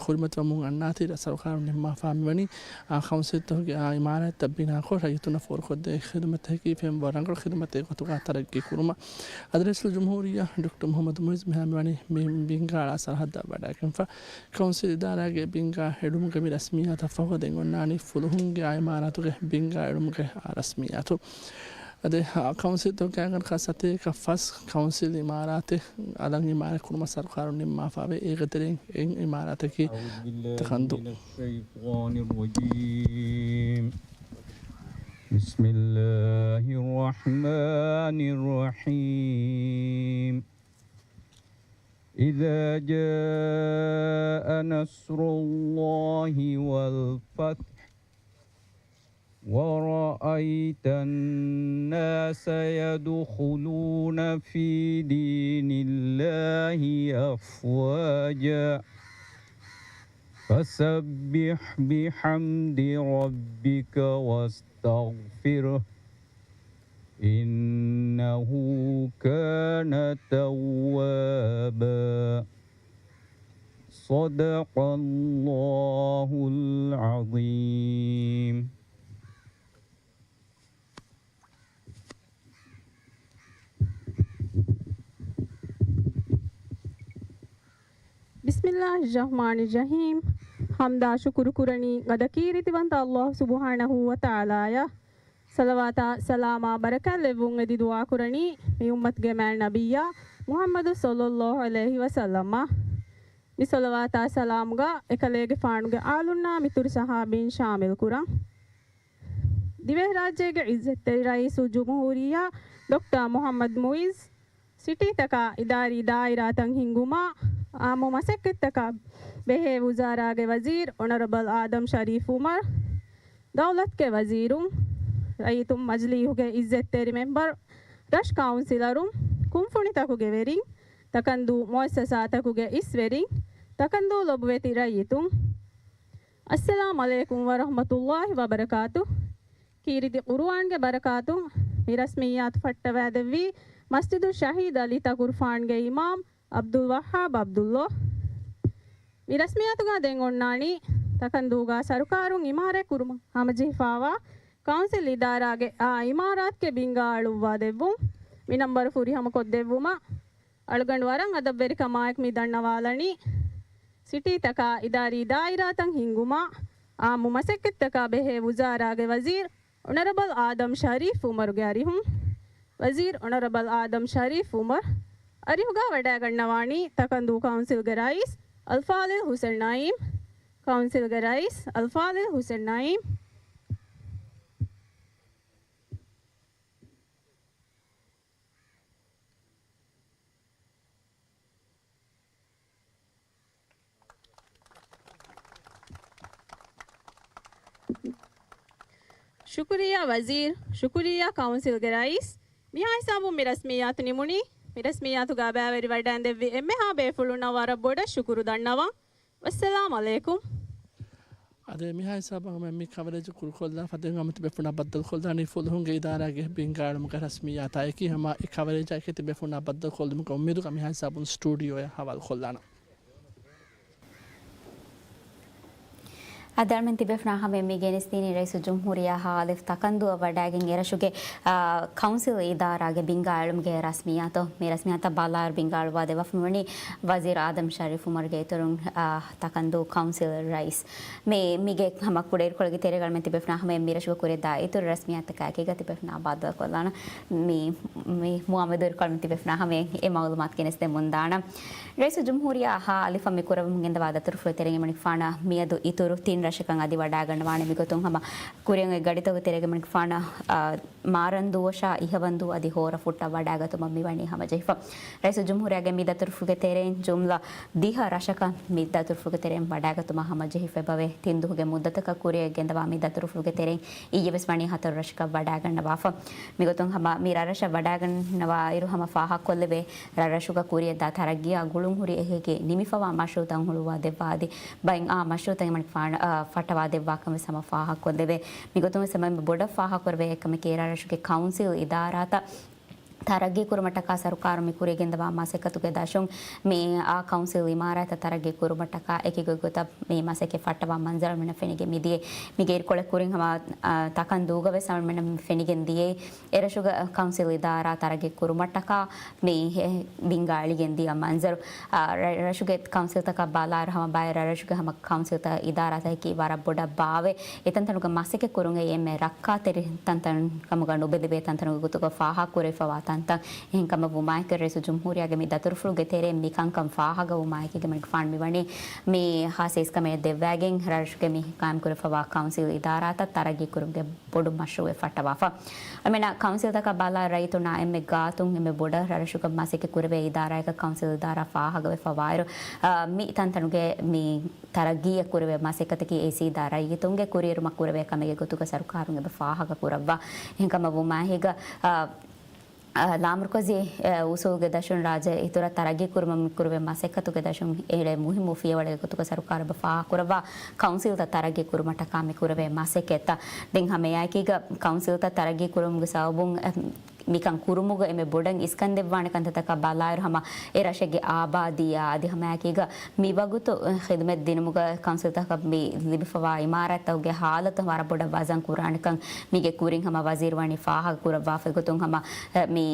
ކުރިމަތިވަމުން އަންނާތީ ސަރުކާރުން ނިންމާފާ މިވަނީ، އާ، ކައުންސިލްތަކުގެ އާ އިމާރާތްތައް ބިނާކޮށް، ރައްޔިތުންނަށް ފޯރުކޮށްދޭ ޚިދުމަތްތަކަކީ ފެންވަރު ރަނގަޅު ޚިދުމަތެއް ގޮތުގަ ތަރައްގީ ކުރުމަށް. އަދި ރައީސުލްޖުމްހޫރިއްޔާ ޑޮކްޓަރ މުޙައްމަދު މުޢިއްޒު މިހާރު މިވަނީ މި ބިންގާ އަޅާ ސަރަހައްދަށް ވަޑައިގެންފަ. ކައުންސިލް އިދާރާގެ ބިންގާ އެޅުމުގެ މި ރަސްމިއްޔާތަށް ފަހު ދެން އޮންނާނީ ފުލުހުންގެ އާ އިމާރާތުގެ ބިންގާ އެޅުމުގެ އާ ރަސްމިއްޔާތު. އަދި، އާ، ކައުންސިލްތަކުގެ އަންހެނަކަށް ސަތޭކަ ފަސް ކައުންސިލް އިމާރާތެއް އަލަށް އިމާރާތް ކުރުމަށް ސަރުކާރުން ނިންމާފަވޭ. އޭގެ ތެރެއިން އެއް އިމާރާތަކީ ތަކަންދޫ. الشيطان الرجيم. بسم الله الرحمن الرحيم. إذا جاء نصر الله والفتح ورأيت الناس يدخلون في دين الله أفواجا فسبح بحمد ربك واستغفره إنه كان توابا. صدق الله العظيم. بسم الله الرحمن الرحيم. ޙަމްދާ ޝުކުރު ކުރަނީ ގަދަ ކީރިތިވަންތަ ﷲ ސުބްޙާނަހޫ ވަތަޢާލާއަށް. ޞަލަވާތާ ސަލާމާ ބަރަކާތްލެއްވުން އެދި ދުޢާ ކުރަނީ މި އުއްމަތުގެ މާތް ނަބިއްޔާ މުޙައްމަދު ޞައްލައްލާހު ޢަލައިހި ވަސައްލަމަށް. މި ޞަލަވާތާ ސަލާމުގަ އެކަލޭގެފާނުގެ އާލުންނާ މިތުރު ޞަޙާބީން ޝާމިލް ކުރަން. ދިވެހިރާއްޖޭގެ އިއްޒަތްތެރި ރައީސުލްޖުމްހޫރިއްޔާ ޑޮކްޓަރ މުޙައްމަދު މުޢިއްޒު، ސިޓީތަކާ އިދާރީ ދާއިރާތައް ހިންގުމާ، އާއްމު މަސައްކަތްތަކާ ބެހޭ ވުޒާރާގެ ވަޒީރު އޮނަރަބަލް އާދަމް ޝަރީފް އުމަރު، ދައުލަތުގެ ވަޒީރުން، ރައްޔިތުން، މަޖިލީހުގެ އިއްޒަތްތެރި މެމްބަރު، ރަށު ކައުންސިލަރުން، ކުންފުނިތަކުގެ ވެރިން، ތަކަންދޫ މުއައްސަސާތަކުގެ އިސްވެރިން، ތަކަންދޫ ލޮބުވެތި ރައްޔިތުން، އައްސަލާމު ޢަލައިކުމް ވަރަޙްމަތުﷲި ވަބަރަކާތު. ކީރިތި ޤުރުއާންގެ ބަރަކާތުން މި ރަސްމިއްޔާތު ފައްޓަވައިދެއްވީ މަސްޖިދު ޝަހީދު ޢަލީ ތަކުރުފާންގެ އިމާމް ޢަބްދުލް ވައްހާބް ޢަބްދުﷲ. މި ރަސްމިއްޔާތުގަ ދެން އޮންނާނީ ތަކަންދޫގަ ސަރުކާރުން އިމާރާތް ކުރުމަށް ހަމަޖެހިފައިވާ ކައުންސިލް އިދާރާގެ އާ އިމާރާތުގެ ބިންގާ އަޅުއްވާ ދެއްވުން. މި ނަންބަރު ފުރިހަމަކޮށްދެއްވުމަށް އަޅުގަނޑު ވަރަށް އަދަބްވެރިކަމާއެކު މި ދަންނަވާލަނީ، ސިޓީތަކާ އިދާރީ ދާއިރާތައް ހިންގުމާ، އާއްމު މަސައްކަތްތަކާ ބެހޭ ވުޒާރާގެ ވަޒީރު އޮނަރަބަލް އާދަމް ޝަރީފް އުމަރުގެ އަރިހުން. ވަޒީރު އޮނަރަބަލް އާދަމް ޝަރީފް އުމަރު އަރިހުގަ ވަޑައިގަންނަވާނީ ތަކަންދޫ ކައުންސިލްގެ ރައީސް އަލްފާޟިލް ޙުސެން ނައީމް. ކައުންސިލްގެ ރައީސް އަލްފާޟިލް ޙުސެން ނައީމް. ޝުކުރިއްޔާ ވަޒީރު، ޝުކުރިއްޔާ ކައުންސިލްގެ ރައީސް. މިހާ ހިސާބުން މި ރަސްމިއްޔާތު ނިމުނީ. މި ރަސްމިއްޔާތުގަ ބައިވެރިވަޑައިގެންދެއްވި އެންމެހާ ބޭފުޅުންނަށް ވަރަށް ބޮޑަށް ޝުކުރު ދަންނަވަން. ވައްސަލާމް ޢަލައިކުމް. އަދި މިހާ ހިސާބަށް ހަމަ މި ކަވަރޭޖް ކުރުކޮށްލާފަ ދެން ހަމަ ތިބޭފުޅުންނާ ބައްދަލުކޮށްލާނީ ފުލުހުންގެ އިދާރާގެ ބިންގާ އެޅުމުގެ ރަސްމިއްޔާތާއެކީ. ހަމަ އެ ކަވަރޭޖާއެކީ ތިބޭފުޅުންނާ ބައްދަލުކޮށްލުމުގެ އުއްމީދުގަ މިހާ ހިސާބުން ސްޓޫޑިއޯއަށް ހަވާލުކޮށްލާނަން. އަދި އަޅުމެން ތިބޭފުޅުންނާ ހަމައަށް މި ގެނެސްދިނީ ރައީސުލްޖުމްހޫރިއްޔާ ހއ. ތަކަންދޫއަށް ވަޑައިގެން އެރަށުގެ، އާ، ކައުންސިލް އިދާރާގެ ބިންގާ އެޅުމުގެ ރަސްމިއްޔާތު. މި ރަސްމިއްޔާތަށް ބަލާއިރު ބިންގާ އަޅުއްވާ ދެއްވާފަ މިވަނީ ވަޒީރު އާދަމް ޝަރީފް އުމަރުގެ އިތުރުން، އާ، ތަކަންދޫ ކައުންސިލް ރައީސް. މި، މީގެ ހަމަ ކުޑައިރުކޮޅެއްގެ ތެރޭގަ އަޅުމެން ތިބޭފުޅުންނާ ހަމައަށް މި ރަށުގަ ކުރިއަށް ދާ އިތުރު ރަސްމިއްޔާތަކާއެކީގަ ތިބޭފުޅުންނާ ބައްދަލުކޮށްލާނަން. މި، މި މުއާމަދު ކުރަން ތިބޭފުޅުންނާ ހަމައަށް އެ މަޢުލޫމާތު ގެނެސްދެމުންދާނަން. ރައީސުލްޖުމްހޫރިއްޔާ ހއ. އަލިފަށް މި ކުރައްވަމުން ގެންދަވާ ދަތުރުފުޅު ތެރެއިން އެމަނިކުފާނަށް މިއަދު އިތުރު ތިން ރަށަކަށް އަދި ވަޑައިގަންނަވާނެ. މިގޮތުން ހަމަ ކުރިއަށް އޮތް ގަޑިތަކުގެ ތެރޭގަ އެމަނިކުފާނަށް، އާ، މާރަންދޫ އޮށާ އިހަވަންދޫ އަދި ހޯރަފުއްޓަށް ވަޑައިގަތުމަށް މިވަނީ ހަމަޖެހިފަ. ރައީސުލްޖުމްހޫރިއްޔާގެ މި ދަތުރުފުޅުގެ ތެރެއިން ޖުމްލަ ދިހަ ރަށަކަށް މި ދަތުރުފުޅުގެ ތެރެއިން ވަޑައިގަތުމަށް ހަމަޖެހިފައިބަވޭ. ތިން ދުވަހުގެ މުއްދަތަކަށް ކުރިއަށް ގެންދަވާ މި ދަތުރުފުޅުގެ ތެރެއިން އިއްޔެވެސް ވަނީ ހަތަރު ރަށަކަށް ވަޑައިގަންނަވާފަ. މިގޮތުން ހަމަ މި ރަށްރަށަށް ވަޑައިގަންނަވާއިރު ހަމަ ފާހަގަކޮށްލެވޭ، ރަށްރަށުގަ ކުރިއަށް ދާ ތަރައްގީއާ ގުޅުންހުރި އެކި ނިމިފަވާ މަޝްރޫޢުތައް ހުޅުވާ ދެއްވާ އަދި ބައެއް އާ މަޝްރޫޢުތައް އެމަނިކުފާނަށް، އާ، ފައްޓަވާ ދެއްވާކަން ވެސް ހަމަ ފާހަގަކޮށްލެވޭ. މިގޮތުން ވެސް ހަމަ އެންމެ ބޮޑަށް ފާހަގަކުރެވޭ އެއްކަމަކީ ރަށްރަށުގެ ކައުންސިލް އިދާރާތައް ތަރައްގީ ކުރުމަށްޓަކާ ސަރުކާރުން މި ކުރިއަށް ގެންދަވާ މަސައްކަތުގެ ދަށުން މި އާ ކައުންސިލް އިމާރާތްތައް ތަރައްގީ ކުރުމަށްޓަކާ އެކި ގޮތްގޮތަށް މި މަސައްކަތް ފައްޓަވާ މަންޒަރު އަޅުމެންނަށް ފެނިގެން މިދިޔަ. މީގެ އިރުކޮޅެއް ކުރިން ހަމަ، އާ، ތަކަންދޫގަ ވެސް އަޅުމެންނަށް ފެނިގެން ދިޔައީ އެރަށުގެ ކައުންސިލް އިދާރާ ތަރައްގީ ކުރުމަށްޓަކާ މި ބިންގާ އެޅިގެން ދިޔަ މަންޒަރު. އާ، ރަށް، ރަށުގެ ކައުންސިލްތަކަށް ބަލާއިރު ހަމަ ބައެއް ރަށްރަށުގެ ހަމަ ކައުންސިލްތައް އިދާރާތަކަކީ ވަރަށް ބޮޑަށް ބާވޭ. އެ ތަންތަނުގެ މަސައްކަތް ކުރުމުގައި އެންމެ ރައްކާތެރި ތަންތަން ކަމުގަ ނުބެލެވޭ ތަންތަނުގެ ގޮތުގަ ފާހަގަކުރެވިފަވާ ތަންތަން. އެހެންކަމަށް ވުމާއެކު ރައީސުލްޖުމްހޫރިއްޔާގެ މި ދަތުރުފުޅުގެ ތެރެއިން މި ކަންކަން ފާހަގަވުމާއެކީގަ އެމަނިކުފާނު މިވަނީ މި ހާއްސަ އިސްކަމެއް ދެއްވައިގެން ރަށުގެ މި ޤާއިމްކުރެވިފަވާ ކައުންސިލް އިދާރާތައް ތަރައްގީ ކުރުމުގެ ބޮޑު މަޝްރޫޢެއް ފައްޓަވާފަ. އަޅުމެންނަށް ކައުންސިލްތަކަށް ބަލާ ރައްޔިތުންނާ އެންމެ ގާތުން އެންމެ ބޮޑަށް ރަށްރަށުގަ މަސައްކަތް ކުރެވޭ އިދާރާއަކަށް ކައުންސިލް އިދާރާ ފާހަގަވެފަ ވާއިރު، އާ، މި ތަންތަނުގެ މި ތަރައްގީއަށް ކުރެވޭ މަސައްކަތަކީ އެ ސީދާ ރައްޔިތުންގެ ކުރިއެރުމަށް ކުރެވޭ ކަމެއްގެ ގޮތުގަ ސަރުކާރުން އެބަ ފާހަގަ ކުރައްވާ. އެހެންކަމަށް ވުމާހިގަ، އާ، އާ، ލާމަރުކަޒީ، އެ، އުސޫލުގެ ދަށުން ރާއްޖެ އިތުރަށް ތަރައްގީ ކުރުމަށް މި ކުރެވޭ މަސައްކަތުގެ ދަށުން އެ އެޅޭ މުހިއްމު ފިޔަވަޅެއްގެ ގޮތުގަ ސަރުކާރު އެބަ ފާހަގަ ކުރައްވާ ކައުންސިލްތައް ތަރައްގީ ކުރުމަށްޓަކާ މި ކުރެވޭ މަސައްކަތްތައް. ދެން ހަމައެއާއެކީގަ ކައުންސިލްތައް ތަރައްގީ ކުރުމުގެ ސަބަބުން، އެ، މިކަން ކުރުމުގަ އެންމެ ބޮޑަށް އިސްކަން ދެއްވާނެ ކަންތައްތަކާ ބަލާއިރު ހަމަ އެ ރަށެއްގެ އާބާދީއާ އަދި ހަމައެކީގަ މިވަގުތު ޚިދުމަތް ދިނުމުގަ ކައުންސިލްތަކަށް މި ލިބިފަވާ އިމާރާތްތަކުގެ ހާލަތު ވަރަށް ބޮޑަށް ވަޒަން ކުރާނެކަން މީގެ ކުރިން ހަމަ ވަޒީރު ވަނީ ފާހަގަ ކުރައްވާފައި ގޮތުން ހަމަ މި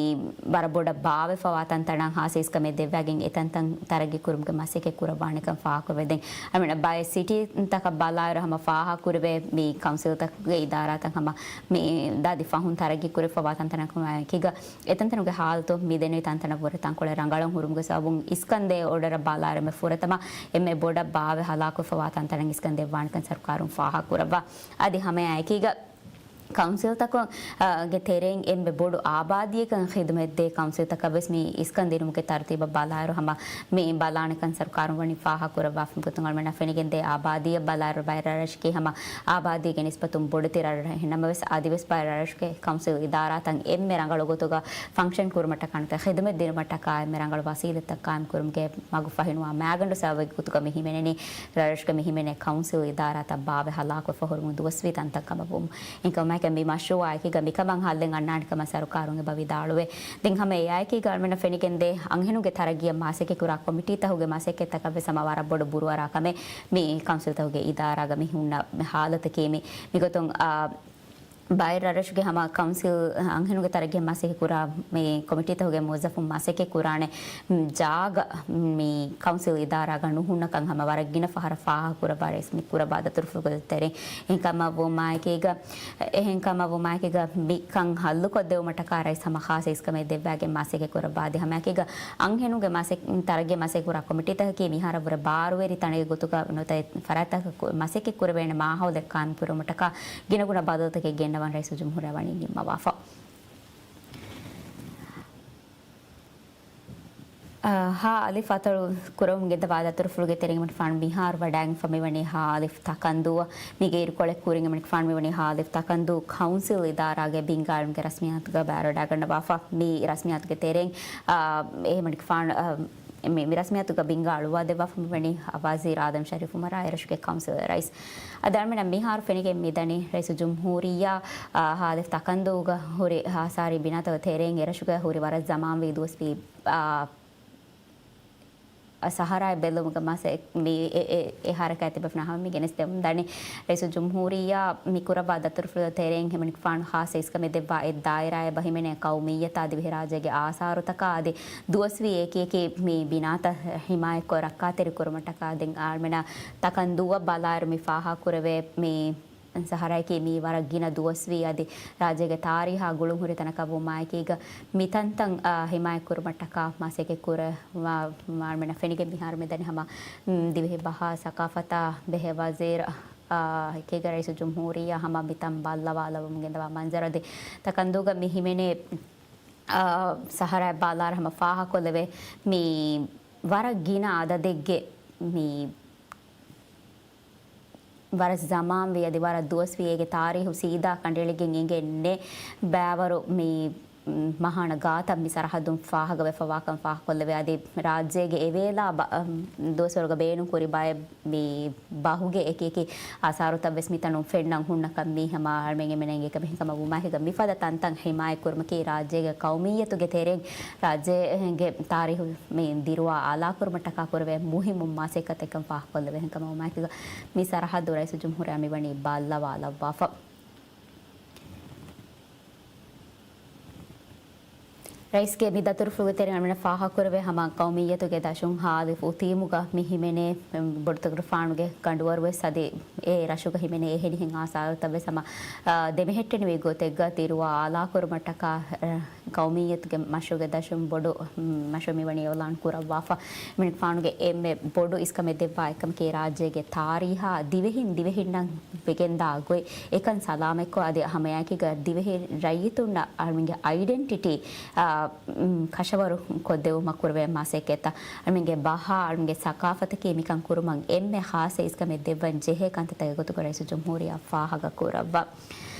ވަރަށް ބޮޑަށް ބާވެފަވާ ތަންތަނަށް ހާސް އިސްކަމެއް ދެއްވާގެން އެ ތަންތަން ތަރައްގީ ކުރުމުގެ މަސައްކަތް ކުރައްވާނެކަން ފާހަގަކުރެވިދެން. އަމިނަ ބައެއް ސިޓީތަކަށް ބަލާއިރު ހަމަ ފާހަގަކުރެވޭ މި ކައުންސިލްތަކުގެ އިދާރާތައް ހަމަ މި ދާދި ފަހުން ތަރައްގީ ކުރެފަވާ ތަންތަނަކު މައިކީގަ އެތަންތަނުގެ ހާލަތު މި ދެންނެވި ތަންތަނަށް ވުރެ ތަންކޮޅެއް ރަނގަޅަށް ހުރުމުގެ ސަބަބުން އިސްކަންދޭ އޯޑަރަށް ބަލާއިރު މެ ފުރަތަމަ އެންމެ ބޮޑަށް ބާވެ ހަލާކުވެފަވާ ތަންތަނަށް އިސްކަން ދެއްވާނެކަން ސަރުކާރުން ފާހަގަކުރައްވާ. އަދި ހަމައާއެކީގަ ކައުންސިލްތަކުން، އާ، ގެ ތެރެއިން އެންމެ ބޮޑު އާބާދީއަކަށް ޚިދުމަތްދޭ ކައުންސިލްތަކަށް ވެސް މި އިސްކަން ދިނުމުގެ ތަރުތީބަށް ބަލާއިރު ހަމަ މި ބަލާނެކަން ސަރުކާރުން ވަނީ ފާހަގަކުރައްވާފަ ގޮތުން އަޅުމެންނަށް ފެނިގެންދޭ އާބާދީއަށް ބަލާއިރު ބައެއް ރަށަކީ ހަމަ އާބާދީގެ ނިސްބަތުން ބޮޑުތި ރަށެއް ނަމަވެސް އަދިވެސް ބައެއް ރަށުގެ ކައުންސިލް އިދާރާތައް އެންމެ ރަނގަޅު ގޮތުގަ ފަންކްޝަން ކުރުމަށްޓަކާ ނުވަތަ ޚިދުމަތް ދިނުމަށްޓަކާ އެންމެ ރަނގަޅު ވަސީލަތްތައް ޤާއިމް ކުރުމުގެ މަގު ފަހިނުވާ މައިގަނޑު ސަބަބެއްގެ ގޮތުގަ މި ހިމެނެނީ ރަށުގެ މި ހިމެނޭ ކައުންސިލް އިދާރާތައް ބާވެ ހަލާކުވެފަ ހުރުމުން ދުވަސްވީ ތަންތަން ކަމަށްވުމުން. އެކަމަކު މި މަޝްރޫޢާއެކީގަ މިކަމަށް ހައްލެއް އަންނާނެ ކަމަށް ސަރުކާރުން އެބަ ވިދާޅުވޭ. ދެން ހަމަ އެއާއެކީގަ އަޅުމެންނަށް ފެނިގެންދޭ އަންހެނުންގެ ތަރައްގީއަށް މަސައްކަތްކުރާ ކޮމިޓީތަކުގެ މަސައްކަތްތަކަށް ވެސް ހަމަ ވަރަށް ބޮޑު ބުރުއަރާ ކަމެއް މި ކައުންސިލްތަކުގެ އިދާރާގަ މި ހުންނަ ހާލަތަކީ މި، މިގޮތުން، އާ، ބައެއް ރަށްރަށުގެ ހަމަ ކައުންސިލް އަންހެނުންގެ ތަރައްގީ މަސައްކަތް ކުރާ މި ކޮމިޓީތަކުގެ މުވައްޒަފުން މަސައްކަތް ކުރާނެ ޖާގަ މި ކައުންސިލް އިދާރާގަ ނުހުންނަކަން ހަމަ ވަރަށް ގިނަ ފަހަރަށް ފާހަގަ ކުރައްވާ ރައީސް މި ކުރައްވާ ދަތުރުފުޅުގެ ތެރެއިން. އެހެންކަމަށް ވުމާއެކީގަ، އެހެންކަމަށް ވުމާއެކީގަ މިކަން ހައްލުކޮށްދެވުމަށްޓަކާ ރައީސް ހަމަ ޚާއްސަ އިސްކަމެއް ދެއްވާގެން މަސައްކަތް ކުރައްވާ. އަދި ހަމައެކީގަ އަންހެނުންގެ މަސައް-، ތަރައްގީ މަސައްކަތް ކުރާ ކޮމިޓީތަކަކީ މިހާރަށް ވުރެ ބާރުވެރި ތަނެއްގެ ގޮތުގަ ނުވަތަ ފަރާތްތަކަށް ކު-، މަސައްކަތް ކުރެވޭނެ މާހައުލެއް ޤާއިމް ކުރުމަށްޓަކާ ގިނަގުނަ ބަދަލުތަކެއް ގެންނަވަން ރައީސުލްޖުމްހޫރިއްޔާ ވަނީ ނިންމަވާފަ. އާ، ހާ އަލިފް އަތޮޅު ކުރަމުން ގެންދަވާ ދަތުރުފުޅުގެ ތެރެއިން އަޅުގަނޑުމެން ފާން މިހާރު ވަޑައިގެންފަ މިވަނީ ހާ އަލިފް ތަކަންދޫއަށް. މީގެ އިރުކޮޅެއް ކުރިން އަޅުގަނޑުމެން ފާން މިވަނީ ހާ އަލިފް ތަކަންދޫ ކައުންސިލް އިދާރާގެ ބިންގާ އަޅުގަނޑުމެންގެ ރަސްމިއްޔާތުގަ ބައިވެވަޑައިގަންނަވާފަ. މި ރަސްމިއްޔާތުގެ ތެރެއިން، އާ، އެހެން އަޅުގަނޑުމެން ފާން، އާ، މި، މި ރަސްމިއްޔާތުގަ ބިންގާ އަޅުވާ ދެއްވާފަ މިވަނީ ވަޒީރު އާދަމް ޝަރީފް އުމަރާ އެރަށުގެ ކައުންސިލް ރައީސް. އަދި އަޅުގަނޑުމެންނަށް މިހާރު ފެނިގެން މިދަނީ ރައީސުލްޖުމްހޫރިއްޔާ، އާ، ހާ އަލިފް ތަކަންދޫގަ ހުރި ހާސާރީ ބިނާތަކުގެ ތެރެއިން އެރަށުގަ ހުރި ވަރަށް ޒަމާންވީ ދުވަސްވީ، އާ، ސަހަރާއަށް ބެއްލުމުގެ މަސައް-، މި އެ، އެ، އެ ހަރަކާތް ތިބެފަ ނަހަމަ މި ގެނެސްދެމުން ދަނީ. ރައީސުލްޖުމްހޫރިއްޔާ މި ކުރައްވާ ދަތުރުފުޅު ތެރެއިން އަޅުގަނޑުމެން ފާން ހާސް އިސްކަމެއް ދެއްވާ އެއް ދާއިރާއެއް އެބަ ހިމެނޭ ޤައުމިއްޔަތާ އަދި ވެހިރާއްޖޭގެ އާސާރުތަކާ އަދި ދުވަސްވީ އެކި އެކި މި ބިނާތައް ހިމާޔަތްކޮށް ރައްކާތެރި ކުރުމަށްޓަކާ ދެން އަޅުގަނޑުމެންނަށް ތަކަންދޫއަށް ބަލާއިރު މި ފާހަގަކުރެވޭ މި ސަހަރާއަކީ މީ ވަރަށް ގިނަ ދުވަސްވީ އަދި ރާއްޖޭގެ ތާރީހާ ގުޅުންހުރި ތަނަކަށް ވުމާއެކީގަ މިތަންތަން، އާ، ހިމާޔަތްކުރުމަށްޓަކާ މަސައްކަތް ކުރައްވާ އަޅުގަނޑުމެންނަށް ފެނިގެން މިހާރު މިދަނީ ހަމަ، މް، ދިވެހި ބަހާ ސަޤާފަތާ ބެހޭ ވަޒީރު، އާ، އެކީގަ ރައީސުލްޖުމްހޫރިއްޔާ ހަމަ މިތަން ބައްލަވާލައްވަމުން ގެންދަވާ މަންޒަރު އަދި ތަކަންދޫގަ މި ހިމެނޭ، އާ، ސަހަރާއަށް ބަލާއިރު ހަމަ ފާހަގަކޮށްލެވޭ މި ވަރަށް ގިނަ އަދަދެއްގެ މި ވަރަށް ޒަމާންވީ އަދި ވަރަށް ދުވަސްވީ އޭގެ ތާރީހު ސީދާ ކަނޑައެޅިގެން އެނގެން ނެތް ބައިވަރު މި މަހާނަ ގާތަށް މި ސަރަހައްދުން ފާހަގަވެފަވާކަން ފާހަގަކޮށްލެވޭ. އަދި ރާއްޖޭގެ އެވޭލާ ބަ-، ދުވަސްވަރުގަ ބޭނުންކުރި ބައެއް މި ބަހުގެ އެކި އެކި އަސާރުތައް ވެސް މިތަނުން ފެންނަން ހުންނަކަން މީ ހަމަ އަޅުމެން އެންމެން އެނގޭ ކަމެއް. އެހެންކަމަށް ވުމާއެކީގަ މިފަދަ ތަންތަން ހިމާޔަތްކުރުމަކީ ރާއްޖޭގެ ޤައުމިއްޔަތުގެ ތެރެއިން ރާއްޖޭގެ ތާރީހު މި ދިރުވާ އާލާކުރުމަށްޓަކާ ކުރެވޭ މުހިއްމު މަސައްކަތެއްކަން ފާހަގަކޮށްލެވޭ. އެހެންކަމަށް ވުމާއެކީގަ މި ސަރަހައްދު ރައީސުލްޖުމްހޫރިއްޔާ މިވަނީ ބައްލަވާލައްވާފަ. ރައީސްގެ މި ދަތުރުފުޅުގެ ތެރެއިން އަޅުމެންނަށް ފާހަގަކުރެވޭ ހަމަ ޤައުމިއްޔަތުގެ ދަށުން ހާ އަލިފް އުތީމުގަ މި ހިމެނޭ ބޮޑުތަކުރުފާނުގެ ގަނޑުވަރުވެސް އަދި އެ ރަށުގަ ހިމެނޭ އެހެނިހެން އާސާރުތައް ވެސް ހަމަ، އާ، ދެމެހެއްޓެނިވި ގޮތެއްގަ ދިރުވާ އާލާކުރުމަށްޓަކާ، އާ، ޤައުމިއްޔަތުގެ މަޝްރޫޢުގެ ދަށުން ބޮޑު، މް، މަޝްރޫޢު މިވަނީ އިޢުލާން ކުރައްވާފަ. އަޅުމެންގެ ފާނުގެ އެންމެ ބޮޑު އިސްކަމެއް ދެއްވާ އެއްކަމަކީ ރާއްޖޭގެ ތާރީހާ ދިވެހިން ދިވެހިންނަށް ވެގެންދާ ގޮތް އެކަން ސަލާމަތްކޮށް އަދި ހަމައެކީގަ ދިވެހި ރައްޔިތުންނަށް އަޅުމެންގެ އައިޑެންޓިޓީ، އާ، މް، ކަށަވަރު ކޮށްދެވުމަށް ކުރެވޭ މަސައްކަތްތައް އަޅުމެންގެ ބަހާ އަޅުމެންގެ ސަޤާފަތަކީ މިކަން ކުރުމަށް އެންމެ ޚާއްޞަ އިސްކަމެއް ދެއްވަން ޖެހޭ ކަންތައްތަކެއް ގޮތުގަ ރައީސުލްޖުމްހޫރިއްޔާ ފާހަގަކުރައްވާ.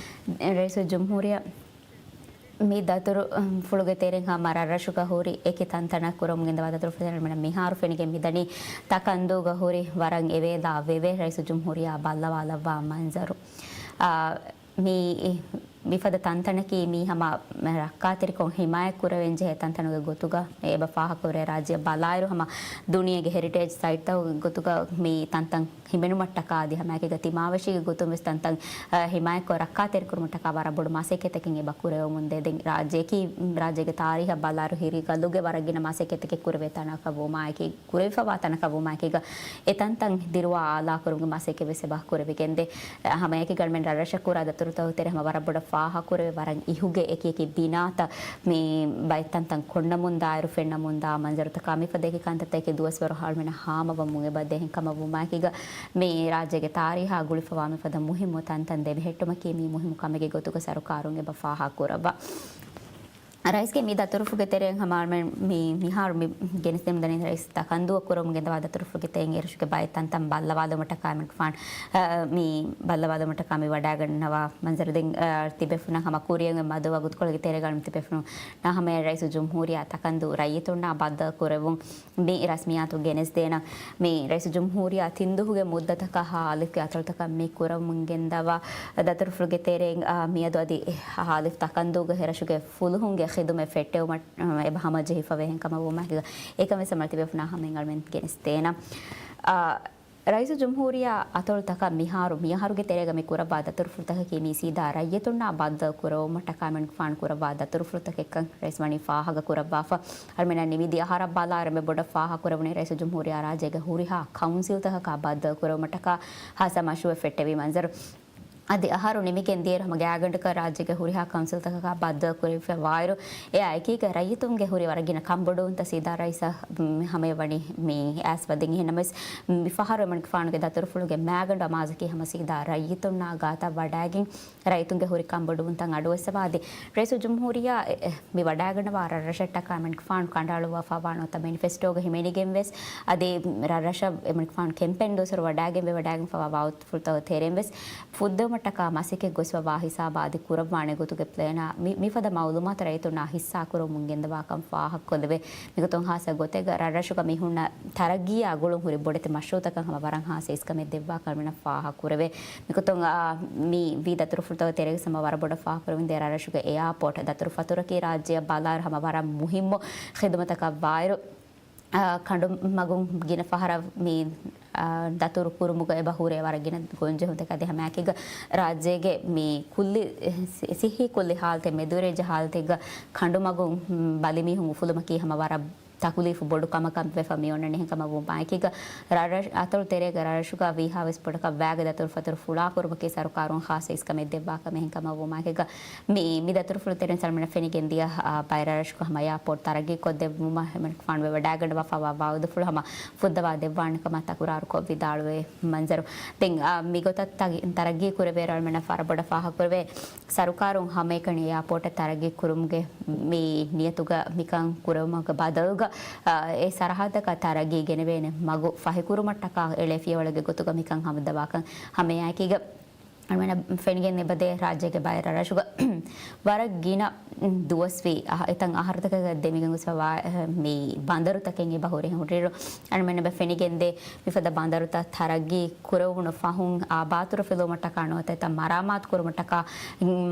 ރައީސުލްޖުމްހޫރިއްޔާ މި ދަތުރުފުޅުގެ ތެރެއިން ހަމަ ރަށްރަށުގަ ހުރި އެކި ތަންތަނަށް ކުރަމުން ގެންދަވާ ދަތުރުފުޅުގެ ތެރެއިން މިހާރު ފެނިގެން މިދަނީ ތަކަންދޫގަ ހުރި ވަރަށް އެވޭލާ ވެވޭ ރައީސުލްޖުމްހޫރިއްޔާ ބައްލަވާލައްވާ މަންޒަރު. އާ، މި މިފަދަ ތަންތަނަކީ މީ ހަމަ ރައްކާތެރިކޮށް ހިމާޔަތް ކުރެވެން ޖެހޭ ތަންތަނުގެ ގޮތުގަ އެބަ ފާހަގަކުރޭ. ރާއްޖެއަށް ބަލާއިރު ހަމަ ދުނިޔޭގެ ހެރިޓޭޖް ސައިޓްތަކުގެ ގޮތުގަ މި ތަންތަން ހިމެނުމަށްޓަކާ އަދި ހަމައެކީގަ ތިމާވެށީގެ ގޮތުން ވެސް ތަންތަން، އަ، ހިމާޔަތްކޮށް ރައްކާތެރިކުރުމަށްޓަކާ ވަރަށް ބޮޑު މަސައްކަތްތަކެއް އެބަ ކުރެވެމުންދޭ. ދެން ރާއްޖެއަކީ، ރާއްޖޭގެ ތާރީހަށް ބަލާއިރު ހިރިގަލުގެ ވަރަށް ގިނަ މަސައްކަތްތަކެއް ކުރެވޭ ތަނަކަށް ވުމާއެކީ، ކުރެވިފަވާ ތަނަކަށް ވުމާއެކީގަ، އެ ތަންތަން ދިރުވާ އާލާކުރުމުގެ މަސައްކަތް ވެސް އެބަ ކުރެވިގެންދޭ. އަ، ހަމައެކީގަ އަޅުމެން ރަށްރަށަށް ކުރާ ދަތުރުތަކުގެ ތެރޭ ހަމަ ވަރަށް ބޮޑަށް ފާހަގަކުރެވޭ، ވަރަށް އިހުގެ އެކި އެކި ބިނާތައް މި ބައެއް ތަންތަން ކޮންނަމުންދާއިރު ފެންނަމުންދާ މަންޒަރުތަކާ މިފަދަ އެކި ކަންތައްތަކެއް ދުވަސްވަރު އަޅުމެންނަށް ހާމަވަމުން އެބަ ދޭ. އެހެންކަމަށް ވުމާއެކީގަ މި ރާއްޖޭގެ ތާރީހާ ގުޅިފަވާ މިފަދަ މުހިއްމު ތަންތަން ދެމެހެއްޓުމަކީ މީ މުހިއްމު ކަމެއްގެ ގޮތުގަ ސަރުކާރުން އެބަ ފާހަގަކުރައްވާ. ރައީސްގެ މި ދަތުރުފުޅުގެ ތެރެއިން ހަމަ އަޅުމެން މި މިހާރު މި ގެނެސްދެމުންދަނީ ރައީސް ތަކަންދޫއަށް ކުރަމުން ގެންދަވާ ދަތުރުފުޅުގެ ތެރެއިން އެރަށުގެ ބައެއް ތަންތަން ބައްލަވާލުމަށްޓަކާ އަޅުމެން ފާން، އަ، މި ބައްލަވާލުމަށްޓަކާ މި ވަޑައިގަންނަވާ މަންޒަރު ދެން، އަ، ތިބޭފުޅުންނަށް ހަމަ ކުރިއަށް އޮތް މަދު ވަގުތުކޮޅުގެ ތެރޭގަ އަޅުމެން ތިބޭފުޅުންނަށް ހަމައަށް ރައީސުލްޖުމްހޫރިއްޔާ ތަކަންދޫ ރައްޔިތުންނާ ބައްދަލު ކުރެވުން މި ރަސްމިއްޔާތު ގެނެސްދޭނަން. މި ރައީސުލްޖުމްހޫރިއްޔާ ތިން ދުވަހުގެ މުއްދަތަކަށް ހާ އަލިފްގެ އަތޮޅުތަކަށް މި ކުރަމުން ގެންދަވާ ދަތުރުފުޅުގެ ތެރެއިން، އާ، މިއަދު އަދި ހާ އަލިފް ތަކަންދޫގަ އެރަށުގެ ފުލުހުންގެ ޚިދުމަތް ފެއްޓެވުމަށް، އާ، އެބަ ހަމަޖެހިފަވޭ. އެހެންކަމަށް ވުމާއެކީގަ އެކަން ވެސް ހަމަ ތިބޭފުޅުންނާ ހަމައިން އަޅުމެން ގެނެސްދޭނަން. އާ، ރައީސުލްޖުމްހޫރިއްޔާ އަތޮޅުތަކަށް މިހާރު މިއަހަރުގެ ތެރޭގަ މި ކުރައްވާ ދަތުރުފުޅުތަކަކީ މި ސީދާ ރައްޔިތުންނާ ބައްދަލު ކުރެވުމަށްޓަކާ އަޅުމެން ފާން ކުރައްވާ ދަތުރުފުޅުތަކެއްކަން ރައީސް ވަނީ ފާހަގަ ކުރައްވާފަ. އަޅުމެންނަށް ނިމިދިޔަ އަހަރަށް ބަލާއިރު މި ބޮޑަށް ފާހަގަ ކުރެވުނީ ރައީސުލްޖުމްހޫރިއްޔާ ރާއްޖޭގެ ހުރިހާ ކައުންސިލްތަކަކާ ބައްދަލު ކުރެވުމަށްޓަކާ ހާއްސަ މަޝްރޫއެއް ފެއްޓެވި މަންޒަރު. އަދި އަހަރު ނިމިގެން ދިޔައިރު ހަމަ ގާތްގަނޑަކަށް ރާއްޖޭގެ ހުރިހާ ކައުންސިލްތަކަކާ ބައްދަލު ކުރެވިފަ ވާއިރު، އެއާ އެކީގަ ރައްޔިތުންގެ ހުރި ވަރަށް ގިނަ ކަންބޮޑުވުންތައް ސީދާ ރައީސަށް، މް، ހަމަޔަށް ވަނީ މި އައިސް ވަދެން. އެހެންނަމަވެސް، މި ފަހަރު އެމަނިކުފާނުގެ ދަތުރުފުޅުގެ މާގަނޑު އަމާޒަކީ ހަމަ ސީދާ ރައްޔިތުންނާ ގާތަށް ވަޑައިގެން، ރައްޔިތުންގެ ހުރި ކަންބޮޑުވުންތައް އަޑުއައްސަވާ އަދި ރައީސުލްޖުމްހޫރިއްޔާ އެ، އެ، މި ވަޑައިގަންނަވާ ރަށްރަށަށްޓަކާ އެމަނިކުފާނު ކަނޑައަޅުއްވާފަ ވާ ނުވަތަ މެނިފެސްޓޯގަ ހިމެނިގެން ވެސް އަދި ރަށްރަށަށް އެމަނިކުފާނު ކެމްޕޭން ދުވަސްވަރު ވަޑައިގެން ވެ ވަޑައިގެންފަ ވާ ވާގުތުފުޅުތަކުގެ ތެރެއިން ވެސް ފުއްދެވުމަށްޓަކާ މަސައްކަތް ގޮސްފަ ވާ ހިސާބާ އަދި ކުރައްވާނެ ގޮތުގެ ޕްލޭނާ މި، މިފަދަ މައުލޫމާތު ރައްޔިތުންނާ ހިއްސާކުރަމުން ގެންދަވާކަން ފާހަގަކޮށްލެވޭ. މިގޮތުން ހާއްސަ ގޮތެއްގަ ރަށްރަށުގަ މި ހުންނަ ތަރައްގީއާ ގުޅުން ހުރި ބޮޑެތި މަޝްރޫއުތަކަށް ހަމަ ވަރަށް ހާއްސަ އިސްކަމެއް ދެއްވާކަން އަޅުމެންނަށް ފާހަގަކުރެވޭ. މިގޮތުން، އާ، މި ވީ ދަތުރުފުޅުތަކުގެ ތެރޭގަ ހަމަ ވަރަށް ބޮޑަށް ފާހަގަކުރެވެންދޭ ރަށްރަށުގެ އެއާޕޯޓް ދަތުރުފަތުރަކީ ރާއްޖެއަށް ބަލާއިރު ހަމަ ވަރަށް މުހިއްމު ޚިދުމަތަކަށް ވާއިރު، އާ، ކަނޑުމަގުން ގިނަ ފަހަރަށް މި، އާ، ދަތުރު ކުރުމުގަ އެބަ ހުރޭ ވަރަށް ގިނަ ގޮންޖެހުންތަކެއް. އަދި ހަމައެކީގަ ރާއްޖޭގެ މި ކުއްލި، ސި-، ސިއްހީ ކުއްލި ހާލަތެއް، މެދުވެރިއެއްޖެ ހާލަތެއްގަ ކަނޑުމަގުން، މް، ބަލި މީހުން އުފުލުމަކީ ހަމަ ވަރަށް ތަކުލީފު ބޮޑު ކަމަކަށް ވެފަ މިއޮންނަނީ. އެހެންކަމަށް ވުމާއެކީގަ ރަށްރަށް އަތޮޅު ތެރޭގަ ރަށްރަށުގަ ވީހާވެސް ބޮޑަކަށް ވާގި ދަތުރުފަތުރު ފުޅާކުރުމަކީ ސަރުކާރުން ޚާއްސަ އިސްކަމެއް ދެއްވާކަމެއް. އެހެންކަމަށް ވުމާއެކީގަ މި، މި ދަތުރުފުޅު ތެރެއިން އަޅުމެންނަށް ފެނިގެން ދިޔަ، އާ، ބައެއް ރަށްރަށުގަ ހަމަ އެއާޕޯޓް ތަރައްގީ ކޮށްދެއްވުމަށް އެމަނިކުފާނު ވެވަޑައިގަންނަވާފަ ވާ ވާގުދުފުޅު ހަމަ ފުއްދަވާ ދެއްވާނެ ކަމަށް ތަކުރާރު ކޮށް ވިދާޅުވޭ މަންޒަރު. ދެން، އާ، މިގޮތަށް ތަގި-، ތަރައްގީ ކުރެވޭ އަޅުމެންނަށް ވަރަށް ބޮޑަށް ފާހަގަކުރެވޭ. ސަރުކާރުން ހަމައެކަނި އެއާޕޯޓް ތަރައްގީ ކުރުމުގެ މި ނިޔަތުގަ މިކަން ކުރެވުމުގެ ބަދަލުގަ، އާ، އެ ސަރަހައްދަކަށް ތަރައްގީ ގެނެވޭނެ މަގު ފަހިކުރުމަށްޓަކާ އެޅޭ ފިޔަވަޅުގެ ގޮތުގަ މިކަން ހަމަ ދަވާކަން ހަމައެކީގަ އަޅުމެންނަށް ފެނިގެން އެބަދޭ ރާއްޖޭގެ ބައެއް ރަށްރަށުގަ ވަރަށް ގިނަ ދުވަސްވީ އަހަ-، އެތަން އަހަރުތަކަކަށް ދެމިގެން ގޮސްފަ ވާ، އެ، މި ބަނދަރުތަކެއް އެބަ ހުރި ހުރިއިރު އަޅުމެންނަށް އެބަ ފެނިގެންދޭ މިފަދަ ބަނދަރުތައް ތަރައްގީ ކުރެވުނު ފަހުން އާބާތުރު ފެލުވުމަށްޓަކާ ނުވަތަ އެތައް މަރާމާތު ކުރުމަށްޓަކާ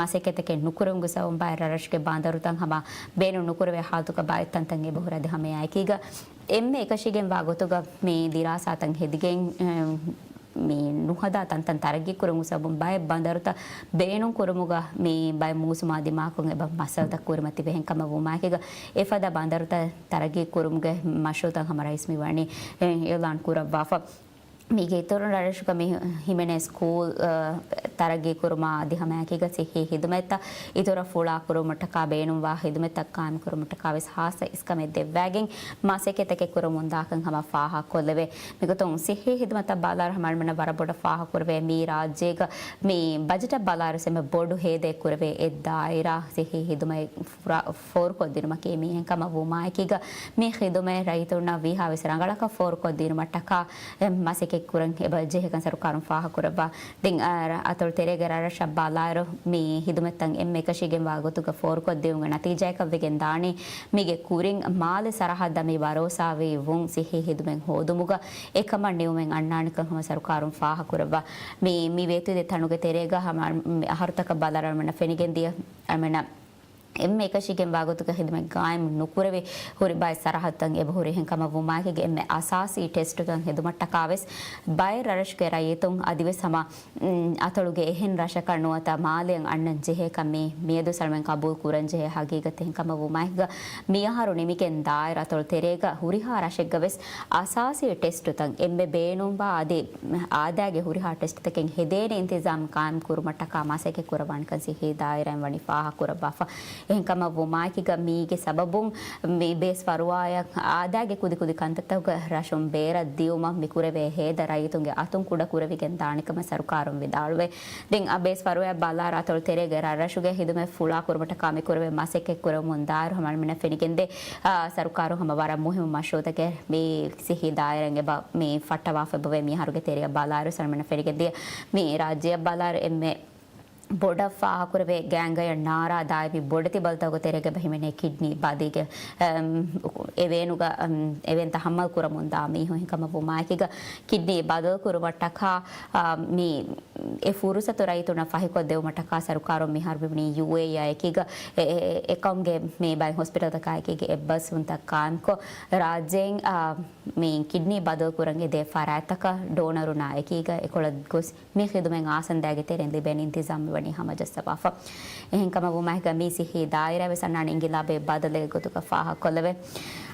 މަސައްކަތްތަކެއް ނުކުރެވުނު ސަބަބުން ބައެއް ރަށްރަށުގެ ބަނދަރުތައް ހަމަ ބޭނުން ނުކުރެވޭ ހާލަތުގަ ބައެއް ތަންތަން އެބަ ހުރި. އަދި ހަމައެއާއެކީގަ އެންމެ އެކަށީގެންވާ ގޮތުގަ މި ދިރާސާތައް ހެދިގެން، އެ، މި ނުހަދާ ތަންތަން ތަރައްގީ ކުރުމުގެ ސަބަބުން ބައެއް ބަނދަރުތައް ބޭނުން ކުރުމުގަ މި ބައެއް މޫސުމާ ދިމާކޮށް އެބަ މައްސަލަތައް ކުރިމަތިވެ. އެހެންކަމަށް ވުމާއެކީގަ އެފަދަ ބަނދަރުތައް ތަރައްގީ ކުރުމުގެ މަޝްރޫއުތައް ހަމަ ރައީސް މި ވަނީ، އެ، އިއުލާން ކުރައްވާފަ. މީގެ އިތުރުން ރަށްރަށުގަ މި ހިމެނޭ ސްކޫލް، އަ، ތަރައްގީ ކުރުމާ އަދި ހަމައެކީގަ ސިއްހީ ހިދުމަތްތައް އިތުރަށް ފުޅާ ކުރުމަށްޓަކާ ބޭނުންވާ ހިދުމަތްތައް ޤާއިމް ކުރުމަށްޓަކާ ވެސް ހާއްސަ އިސްކަމެއް ދެއްވާގެން މަސައްކަތްތަކެއް ކުރަމުންދާކަން ހަމަ ފާހަގަކޮށްލެވޭ. މިގޮތުން ސިއްހީ ހިދުމަތަށް ބަލާއިރު ހަމަ އަޅުމެންނަށް ވަރަށް ބޮޑަށް ފާހަގަކުރެވޭ މީ ރާއްޖޭގަ މި ބަޖެޓަށް ބަލާއިރު އެންމެ ބޮޑު ހޭދައެއް ކުރެވޭ އެއް ދާއިރާ ސިއްހީ ހިދުމަތް ފުރާ-، ފޯރުކޮށްދިނުމަކީ. މި އެހެންކަމަށް ވުމާއެކީގަ މި ޚިދުމަތް ރައްޔިތުންނަށް ވީހާވެސް ރަނގަޅަކަށް ފޯރުކޮށްދިނުމަށްޓަކާ މަސައްކަތް ކުރަން އެބަ ޖެހޭކަން ސަރުކާރުން ފާހަގަކުރައްވާ. ދެން އަ-، އަތޮޅު ތެރޭގެ ރަށްރަށަށް ބަލާއިރު، މި ހިދުމަތްތައް އެންމެ އެކަށީގެންވާ ގޮތުގަ ފޯރުކޮށްދިއުމުގެ ނަތީޖާއަކަށްވެގެން ދާނީ، މީގެ ކުރިން މާލެ ސަރަހައްދަށް މި ބަރޯސާވީ ވުން ސިއްހީ ހިދުމަތް ހޯދުމުގަ އެކަމަށް ނިމުމެއް އަންނާނެކަން ހަމަ ސަރުކާރުން ފާހަގަކުރައްވާ. މި، މި ވޭތުވެދިޔަ ތަނުގެ ތެރޭގަ ހަމަ މި އަހަރުތަކަށް ބަލާއިރު އަޅަމެންނަށް ފެނިގެންދިޔަ، އަޅަމެންނަށް އެންމެ އެކަށީގެންވާ ގޮތުގަ ހިދުމަތް ގާއިމް ނުކުރެވި ހުރި ބައެއް ސަރަހައްދުތައް އެބަހުރި. އެހެންކަމަށްވުމާއެކީގަ އެންމެ އަސާސީ ޓެސްޓުތައް ހެދުމަށްޓަކާވެސް ބައެއް ރަށްރަށުގެ ރައްޔިތުން އަދިވެސް ހަމަ، އުން، އަތޮޅުގެ އެހެން ރަށަކަށް ނުވަތަ މާލެއަށް އަންނަން ޖެހޭކަން މި މިއަދު އަޅަމެން ގަބޫލު ކުރަން ޖެހޭ ހަގީގަތެއް. އެހެންކަމަށްވުމާއެކީގަ މިއަހަރު ނިމިގެން ދާއިރު އަތޮޅު ތެރޭގަ ހުރިހާ ރަށެއްގަވެސް އަސާސީ ޓެސްޓުތައް އެންމެ ބޭނުންވާ އަދި އާދައިގެ ހުރިހާ ޓެސްޓުތަކެއް ހެދޭނެ އިންތިޒާމް ގާއިމް ކުރުމަށްޓަކާ މަސައްކަތް ކުރައްވާނެކަން ސިއްހީ ދާއިރާއިން ވަނީ ފާހަގަކުރައްވާފަ. އެހެންކަމަށްވުމާއެކީގަ މީގެ ސަބަބުން މި ބޭސް ފަރުވާއަށް އާދައިގެ ކުދިކުދި ކަންތައްތަކުގަ ރަށުން ބޭރަށް ދިއުމަށް މިކުރެވޭ ހޭދަ ރައްޔިތުންގެ އަތުން ކުޑަކުރެވިގެން ދާނެކަމަށް ސަރުކާރުން ވިދާޅުވޭ. ދެން އަ ބޭސް ފަރުވާއަށް ބަލާއިރު އަތޮޅު ތެރޭގެ ރަށްރަށުގެ ހިދުމަތް ފުޅާ ކުރުމަށްޓަކާ މިކުރެވޭ މަސައްކަތް ކުރެވުމުން ދާއިރު ހަމަ އަޅަމެންނަށް ފެނިގެންދޭ، އާ، ސަރުކާރުން ހަމަ ވަރަށް މުހިއްމު މަޝްރޫއުތަކެއް މި ސިއްހީ ދާއިރާއިން އެބަ މި ފައްޓަވާފަ އެބަވޭ. މިއަހަރުގެ ތެރެއަށް ބަލާއިރު އަޅަމެންނަށް ފެނިގެންދިޔަ މި ރާއްޖެއަށް ބަލާއިރު އެންމެ ބޮޑަށް ފާހަގަކުރެވޭ ގާތްގަނޑަށް ނާރާ ދާއިމީ ބޮޑެތި ބަދަލުތަކުގެ ތެރޭގަ އެބަ ހިމެނޭ ކިޑްނީ ބަދަލުގެ، އަމް، އެ ވޭނުގަ، އަމް، އެ ވޭން ތަހައްމަލް ކުރަމުންދާ މީހުން. އެހެންކަމަށްވުމާއެކީގަ ކިޑްނީ ބަދަލު ކުރުމަށްޓަކާ، އަ، މި އެ ފުރުސަތު ރައްޔިތުންނަށް ފަހިކޮށްދެވުމަށްޓަކާ ސަރުކާރުން މިހާރު މިވަނީ ޔޫއޭއީއާ އެކީގަ އެ، އެ، އެ ޤައުމުގެ މި ބައެއް ހޮސްޕިޓަލްތަކާ އެކީގަ އެއްބަސްވުންތައް ޤާއިމްކޮށް، ރާއްޖޭން، އާ، މި ކިޑްނީ ބަދަލު ކުރަން އެދޭ ފަރާތްތަކަށް ޑޯނަރުންނާ އެކީގަ އެކޮޅަށް ގޮސް މި ޚިދުމަތް އާސަންދާގެ ތެރެއިން ލިބޭނެ އިންތިޒާމް މިވަނީ ހަމަޖައްސަވާފަ. އެހެންކަމަށްވުމާއެކީގަ މި ސިއްހީ ދާއިރާވެސް އަންނާނެ އިންގިލާބެއް ބަދަލެއްގެ ގޮތުގަ ފާހަގަކޮށްލެވޭ.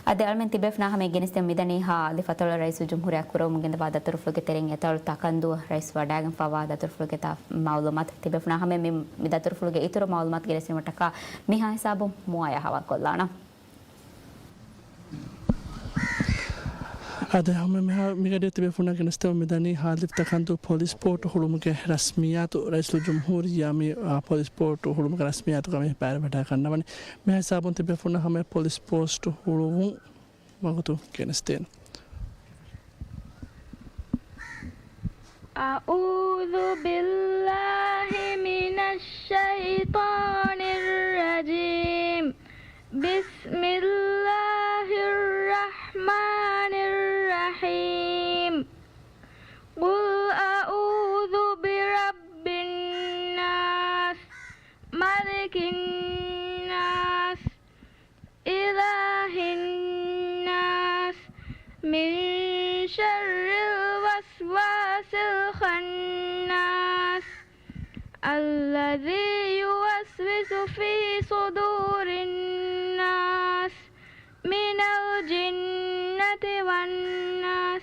އަދި އަޅަމެން ތިބޭފުޅުންނާ ހަމަޔަށް ގެނެސްދެމުން މިދަނީ ހާލިފް އަތޮޅަށް ރައީސުލްޖުމްހޫރިއްޔާ ކުރަމުން ގެންދަވާ ދަތުރުފުޅުގެ ތެރެއިން އަތޮޅު ތަކަންދޫ ރައީސް ވަޑައިގެންފަވާ ދަތުރުފުޅުގެ ތާ މައުލޫމާތު. ތިބޭފުޅުންނާ ހަމަޔަށް މި، މި ދަތުރުފުޅުގެ އިތުރު މައުލޫމާތު ގެނެސްދިނުމަށްޓަކާ މިހާ ހިސާބުން މުއާޔާ ހަވާލުކޮށްލާނަން. އަދި ހަމަ މިހާ މިގަޑި ތިބޭފުޅުންނަށް ގެނެސްދެމުން މިދަނީ ހާލިފް ތަކަންދޫ ޕޮލިސް ފޯޓު ހުޅުމުގެ ރަސްމިއްޔާތު. ރައީސުލްޖުމްހޫރިއްޔާ މި، އާ، ޕޮލިސް ފޯޓު ހުޅުމުގެ ރަސްމިއްޔާތުގަ މި ބައިވެރިވެވަޑައިގަންނަވަނީ. މިހާ ހިސާބުން ތިބޭފުޅުންނަށް ހަމަ ޕޮލިސް ފޯސްޓު ހުޅުވުން ވަގުތު ގެނެސްދޭނެ. أعوذ بالله من الشيطان الرجيم. بسم الله الرحمن الرحيم. قل أعوذ برب الناس، ملك الناس، إله الناس، من شر الوسواس الخناس، الذي يوسوس في صدور الناس، من الجنة والناس.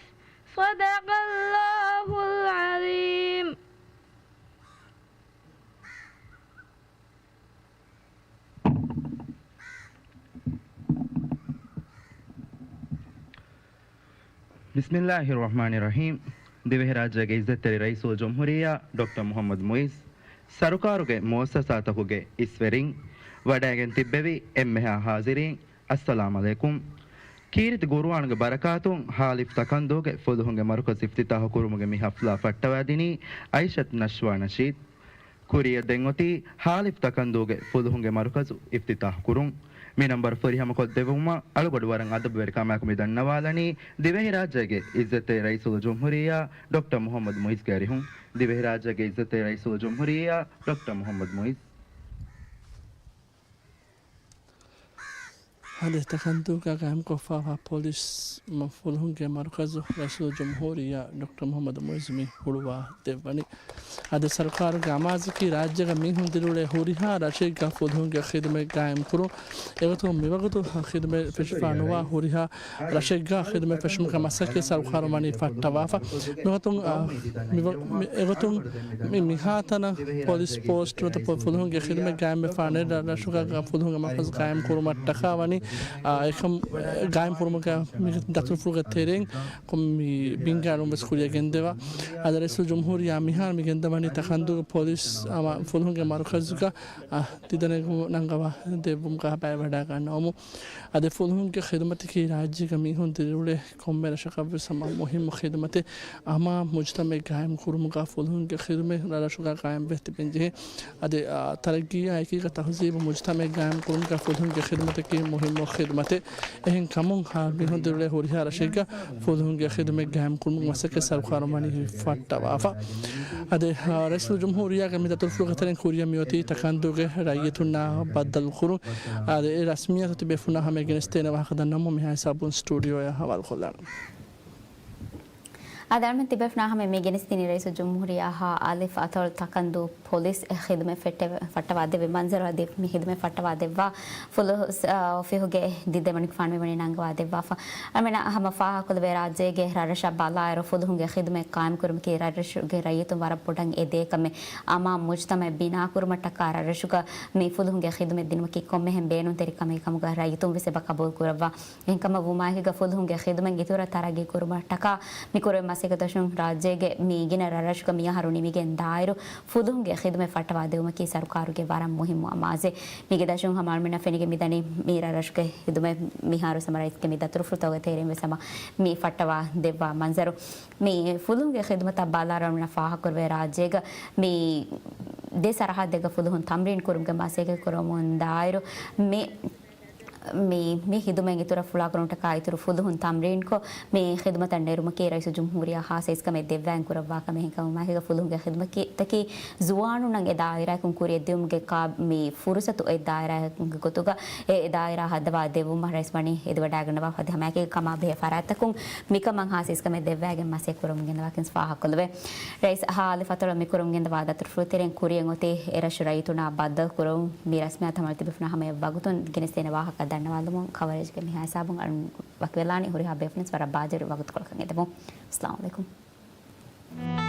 صدق الله العظيم. ބިސްމިއްލާހިއްރަޙްމާނިއްރަޙީމް. ދިވެހިރާއްޖޭގެ އިއްޒަތްތެރި ރައީސުލްޖުމްހޫރިއްޔާ ޑޮކްޓަރ މުޙައްމަދު މުޢިއްޒު، ސަރުކާރުގެ މުއައްސަސާތަކުގެ އިސްވެރިން، ވަޑައިގެން ތިއްބެވި އެންމެހާ ޙާޟިރީން، އައްސަލާމް ޢަލައިކުމް. ކީރިތި ޤުރުއާންގެ ބަރަކާތުން ހާލިފް ތަކަންދޫގެ ފުލުހުންގެ މަރުކަޒު އިފްތިތާޙު ކުރުމުގެ މި ޙަފްލާ ފައްޓަވައިދިނީ އައިޝަތު ނަޝްވާ ނަޝީދު. ކުރިއަށް ދެންއޮތީ ހާލިފް ތަކަންދޫގެ ފުލުހުންގެ މަރުކަޒު އިފްތިތާޙު ކުރުން. މި ނަންބަރު ފުރިހަމަކޮށްދެއްވުމަށް އަޅުގަޑު ވަރަށް އަދަބުވެރިކަމާއެކު މި ދަންނަވާލަނީ ދިވެހިރާއްޖޭގެ އިއްޒަތްތެރި ރައީސުލްޖުމްހޫރިއްޔާ ޑޮކްޓަރ މުޙައްމަދު މުޢިއްޒުގެ އަރިހުން. ދިވެހިރާއްޖޭގެ އިއްޒަތްތެރި ރައީސުލްޖުމްހޫރިއްޔާ ޑޮކްޓަރ މުޙައްމަދު މުޢިއްޒު. ހަދޭ ތަކަންދޫގަ ގާއިމްކޮށްފައިވާ ޕޮލިސް މަ-، ފުލުހުންގެ މަރުކަޒު ރައީސުލްޖުމްހޫރިއްޔާ ޑޮކްޓަރ މުޙައްމަދު މުޢިއްޒު މި ހުޅުވާ ދެއްވަނީ. އަދި ސަރުކާރުގެ އަމާޒަކީ ރާއްޖޭގަ މީހުން ދިރިއުޅޭ ހުރިހާ ރަށެއްގަ ފުލުހުންގެ ޚިދުމަތް ގާއިމްކުރުން. އެގޮތުން މިވަގުތު ޚިދުމަތް ފެށިފަ ނުވާ ހުރިހާ ރަށެއްގަ ޚިދުމަތް ފެށުމުގެ މަސައްކަތް ސަރުކާރުން ވަނީ ފައްޓަވާފަ. މިގޮތުން، އާ، މިވަ-، މި-، އެގޮތުން މި މިހާތަނަށް ޕޮލިސް ޕޯސްޓް ނުވަތަ ފުލުހުންގެ ޚިދުމަތް ގާއިމްވެފާނެ ރަށުގަ ފުލުހުންގެ މަރުކަޒު ގާއިމް ކުރުމަށްޓަކާ ވަނީ އާ، އެކަން ގާއިމް ކުރުމުގަ މި ދަތުރުފުޅުގެ ތެރެއިން ކޮން މި ބިންގާނުން ވެސް ކުރިއަށް ގެންދެވާ. އަދި ރައީސުލްޖުމްހޫރިއްޔާ މިހާރު މި ގެންދަވަނީ ތަކަންދޫގެ ޕޮލިސް އަމާ ފުލުހުންގެ މަރުކަޒުގަ، އާ، ދިދަނެގު ނަންގަވާ ދެއްވުމުގަ ބައިވެވަޑައިގަންނަވަމުން. އަދި ފުލުހުންގެ ޚިދުމަތަކީ ރާއްޖޭގެ މީހުން ދިރިއުޅޭ ކޮންމެ ރަށަކަށްވެސް ހަމަ މުހިއްމު ޚިދުމަތެއް. އަމާ މުޖްތަމައެއް ގާއިމް ކުރުމުގަ ފުލުހުންގެ ޚިދުމަތް ރަށްރަށުގަ ގާއިމްވެ ތިބެންޖެހޭ. އަދި، އާ، ތަރައްގީއާ އެކީގަ ތަހުޒީބު މުޖްތަމައެއް ގާއިމް ކުރުމުގަ ފުލުހުންގެ ޚިދުމަތަކީ މުހިއްމު ޚިދުމަތެއް. އެހެން ކަމުން ހާ މީހުން ދިރިއުޅޭ ހުރިހާ ރަށެއްގަ ފުލުހުންގެ ޚިދުމަތް ގާއިމް ކުރުމުގެ މަސައްކަތް ސަރުކާރުން ވަނީ ފައްޓަވާފަ. އަދި، އާ، ރައީސުލްޖުމްހޫރިއްޔާގެ މި ދަތުރުފުޅުގެ ތެރެއިން ކުރިއަށް މިއޮތީ ތަކަންދޫގެ ރައްޔިތުންނާ ބައްދަލުކުރުން. އާ، އެ ރަސްމިއްޔާތު ތިބޭފުޅުންނާ ހަމައަށް ގެނެސްދޭނެ ވާހަކަ ދަންނަވަމުން މިހާ ހިސާބުން ސްޓޫޑިއޯއަށް ހަވާލުކޮށްލާނަން. އާ، ދަންނަވަން ތިބޭފުޅުންނާ ހަމައަށް މި ގެނެސްދިނީ ރައީސުލްޖުމްހޫރިއްޔާ އާ އަލިފް އަތޮޅު ތަކަންދޫ ޕޮލިސް އެ ޚިދުމަތް ފެއްޓެ-، ފައްޓަވާ ދެއްވި މަންޒަރު. އަދި މި ޚިދުމަތް ފައްޓަވާ ދެއްވާ ފުލުހު ސް-، އާ، އޮފީހުގެ ދިދަވަނި ފާނު މިވަނީ ނަންގަވާ ދެއްވާފަ. އަމިނަ ހަމަ ފާހަގަކޮށްލެވޭ ރާއްޖޭގެ ރަށްރަށަށް ބަލާއިރު ފުލުހުންގެ ޚިދުމަތް ޤާއިމްކުރުމަކީ ރަށްރަށުގެ ރައްޔިތުން ވަރަށް ބޮޑަށް އެދޭ ކަމެއް. އަމާ މުޖްތަމައެއް ބިނާކުރުމަށްޓަކާ ރަށްރަށުގަ މި ފުލުހުންގެ ޚިދުމަތް ދިނުމަކީ ކޮންމެހެން ބޭނުންތެރި ކަމެއް ކަމުގަ ރައްޔިތުން ވެސް އެބަ ޤަބޫލުކުރައްވާ. އެހެންކަމަށް ވުމާއެކީގަ ފުލުހުންގެ ޚިދުމަތް އިތުރަށް ތަރައްގީ ކުރުމަށްޓަކާ މި ކުރެވޭ މަސައްކަތް ދަށުން ރާއްޖޭގެ މި ގިނަ ރަށްރަށުގަ މިއަހަރު ނިމިގެން ދާއިރު ފުލުހުންގެ ޚިދުމަތް ފައްޓަވާ ދެވުމަކީ ސަރުކާރުގެ ވަރަށް މުހިއްމު އަމާޒެއް. މީގެ ދަށުން ހަމަ އަޅުމެންނަށް ފެނިގެން މިދަނީ މި ރަށްރަށުގެ ޚިދުމަތް މިހާރު ހަމަ ރައީސްގެ މި ދަތުރުފުޅުތަކުގެ ތެރެއިން ވެސް ހަމަ މި ފައްޓަވާ ދެއްވާ މަންޒަރު. މި ފުލުހުންގެ ޚިދުމަތަށް ބަލާއިރު އަޅުމެންނަށް ފާހަގަކުރެވޭ ރާއްޖޭގަ މި ދެ ސަރަހައްދެއްގަ ފުލުހުން ތަމްރީން ކުރުމުގެ މަސައްކަތް ކުރަމުން ދާއިރު މި މި، މި ޚިދުމަތް އިތުރަށް ފުޅާކުރުމަށްޓަކާ އިތުރު ފުލުހުން ތަމްރީންކޮށް، މި ޚިދުމަތަށް ނެރުމަކީ ރައީސުލްޖުމްހޫރިއްޔާ ޚާއްޞަ އިސްކަމެއް ދެއްވާން ކުރައްވާ ކަމެއް. އެހެންކަމުން މާހިގަ ފުލުހުންގެ ޚިދުމަތަކީ ޒުވާނުންނަށް އެ ދާއިރާއަކުން ކުރިއަށް ދިއުމުގެ ކާ-، މި ފުރުސަތު އެ ދާއިރާއަކުންގެ ގޮތުގަ އެ، އެ ދާއިރާ ހައްދަވާ ދެއްވުމަށް ރައީސް ވަނީ އެދިވަޑައިގަންނަވާ. އަދި ހަމައެކީގަ ކަމާ ބެހޭ ފަރާތްތަކުން މިކަމަށް ޚާއްޞަ އިސްކަމެއް ދެއްވާގެން މަސައްކަތް ކުރަމުން ގެންދަވާކަން ފާހަގަކޮށްލެވޭ. ރައީސް އަހާ އަލިފް އަތޮޅަށް މިކުރަމުން ގެންދަވާ ދަތުރުފުޅު ތެރެއިން ކުރިއަށް އޮތީ އެރަށު ރައްޔިތުންނާ ބައްދަލު ކުރަމުން މި ރަސްމިއްޔާތު ހަމަ ތިބޭފުޅުންނާ ހަމަޔަށް ވަގުތުން ގެނެސްދޭނެ ވާހަކަ ދަންނަވާލުމުން ކަވަރޭޖްގެ މިހާ ހިސާބުން އަޅުން ވަކިވެލާނީ. ހުރިހާ ބޭފުޅުންވެސް ވަރަށް ބާއްޖަވެރި ވަގުތުކޮޅަކަށް އެދެމުން. އައްސަލާމު ޢަލައިކުމް.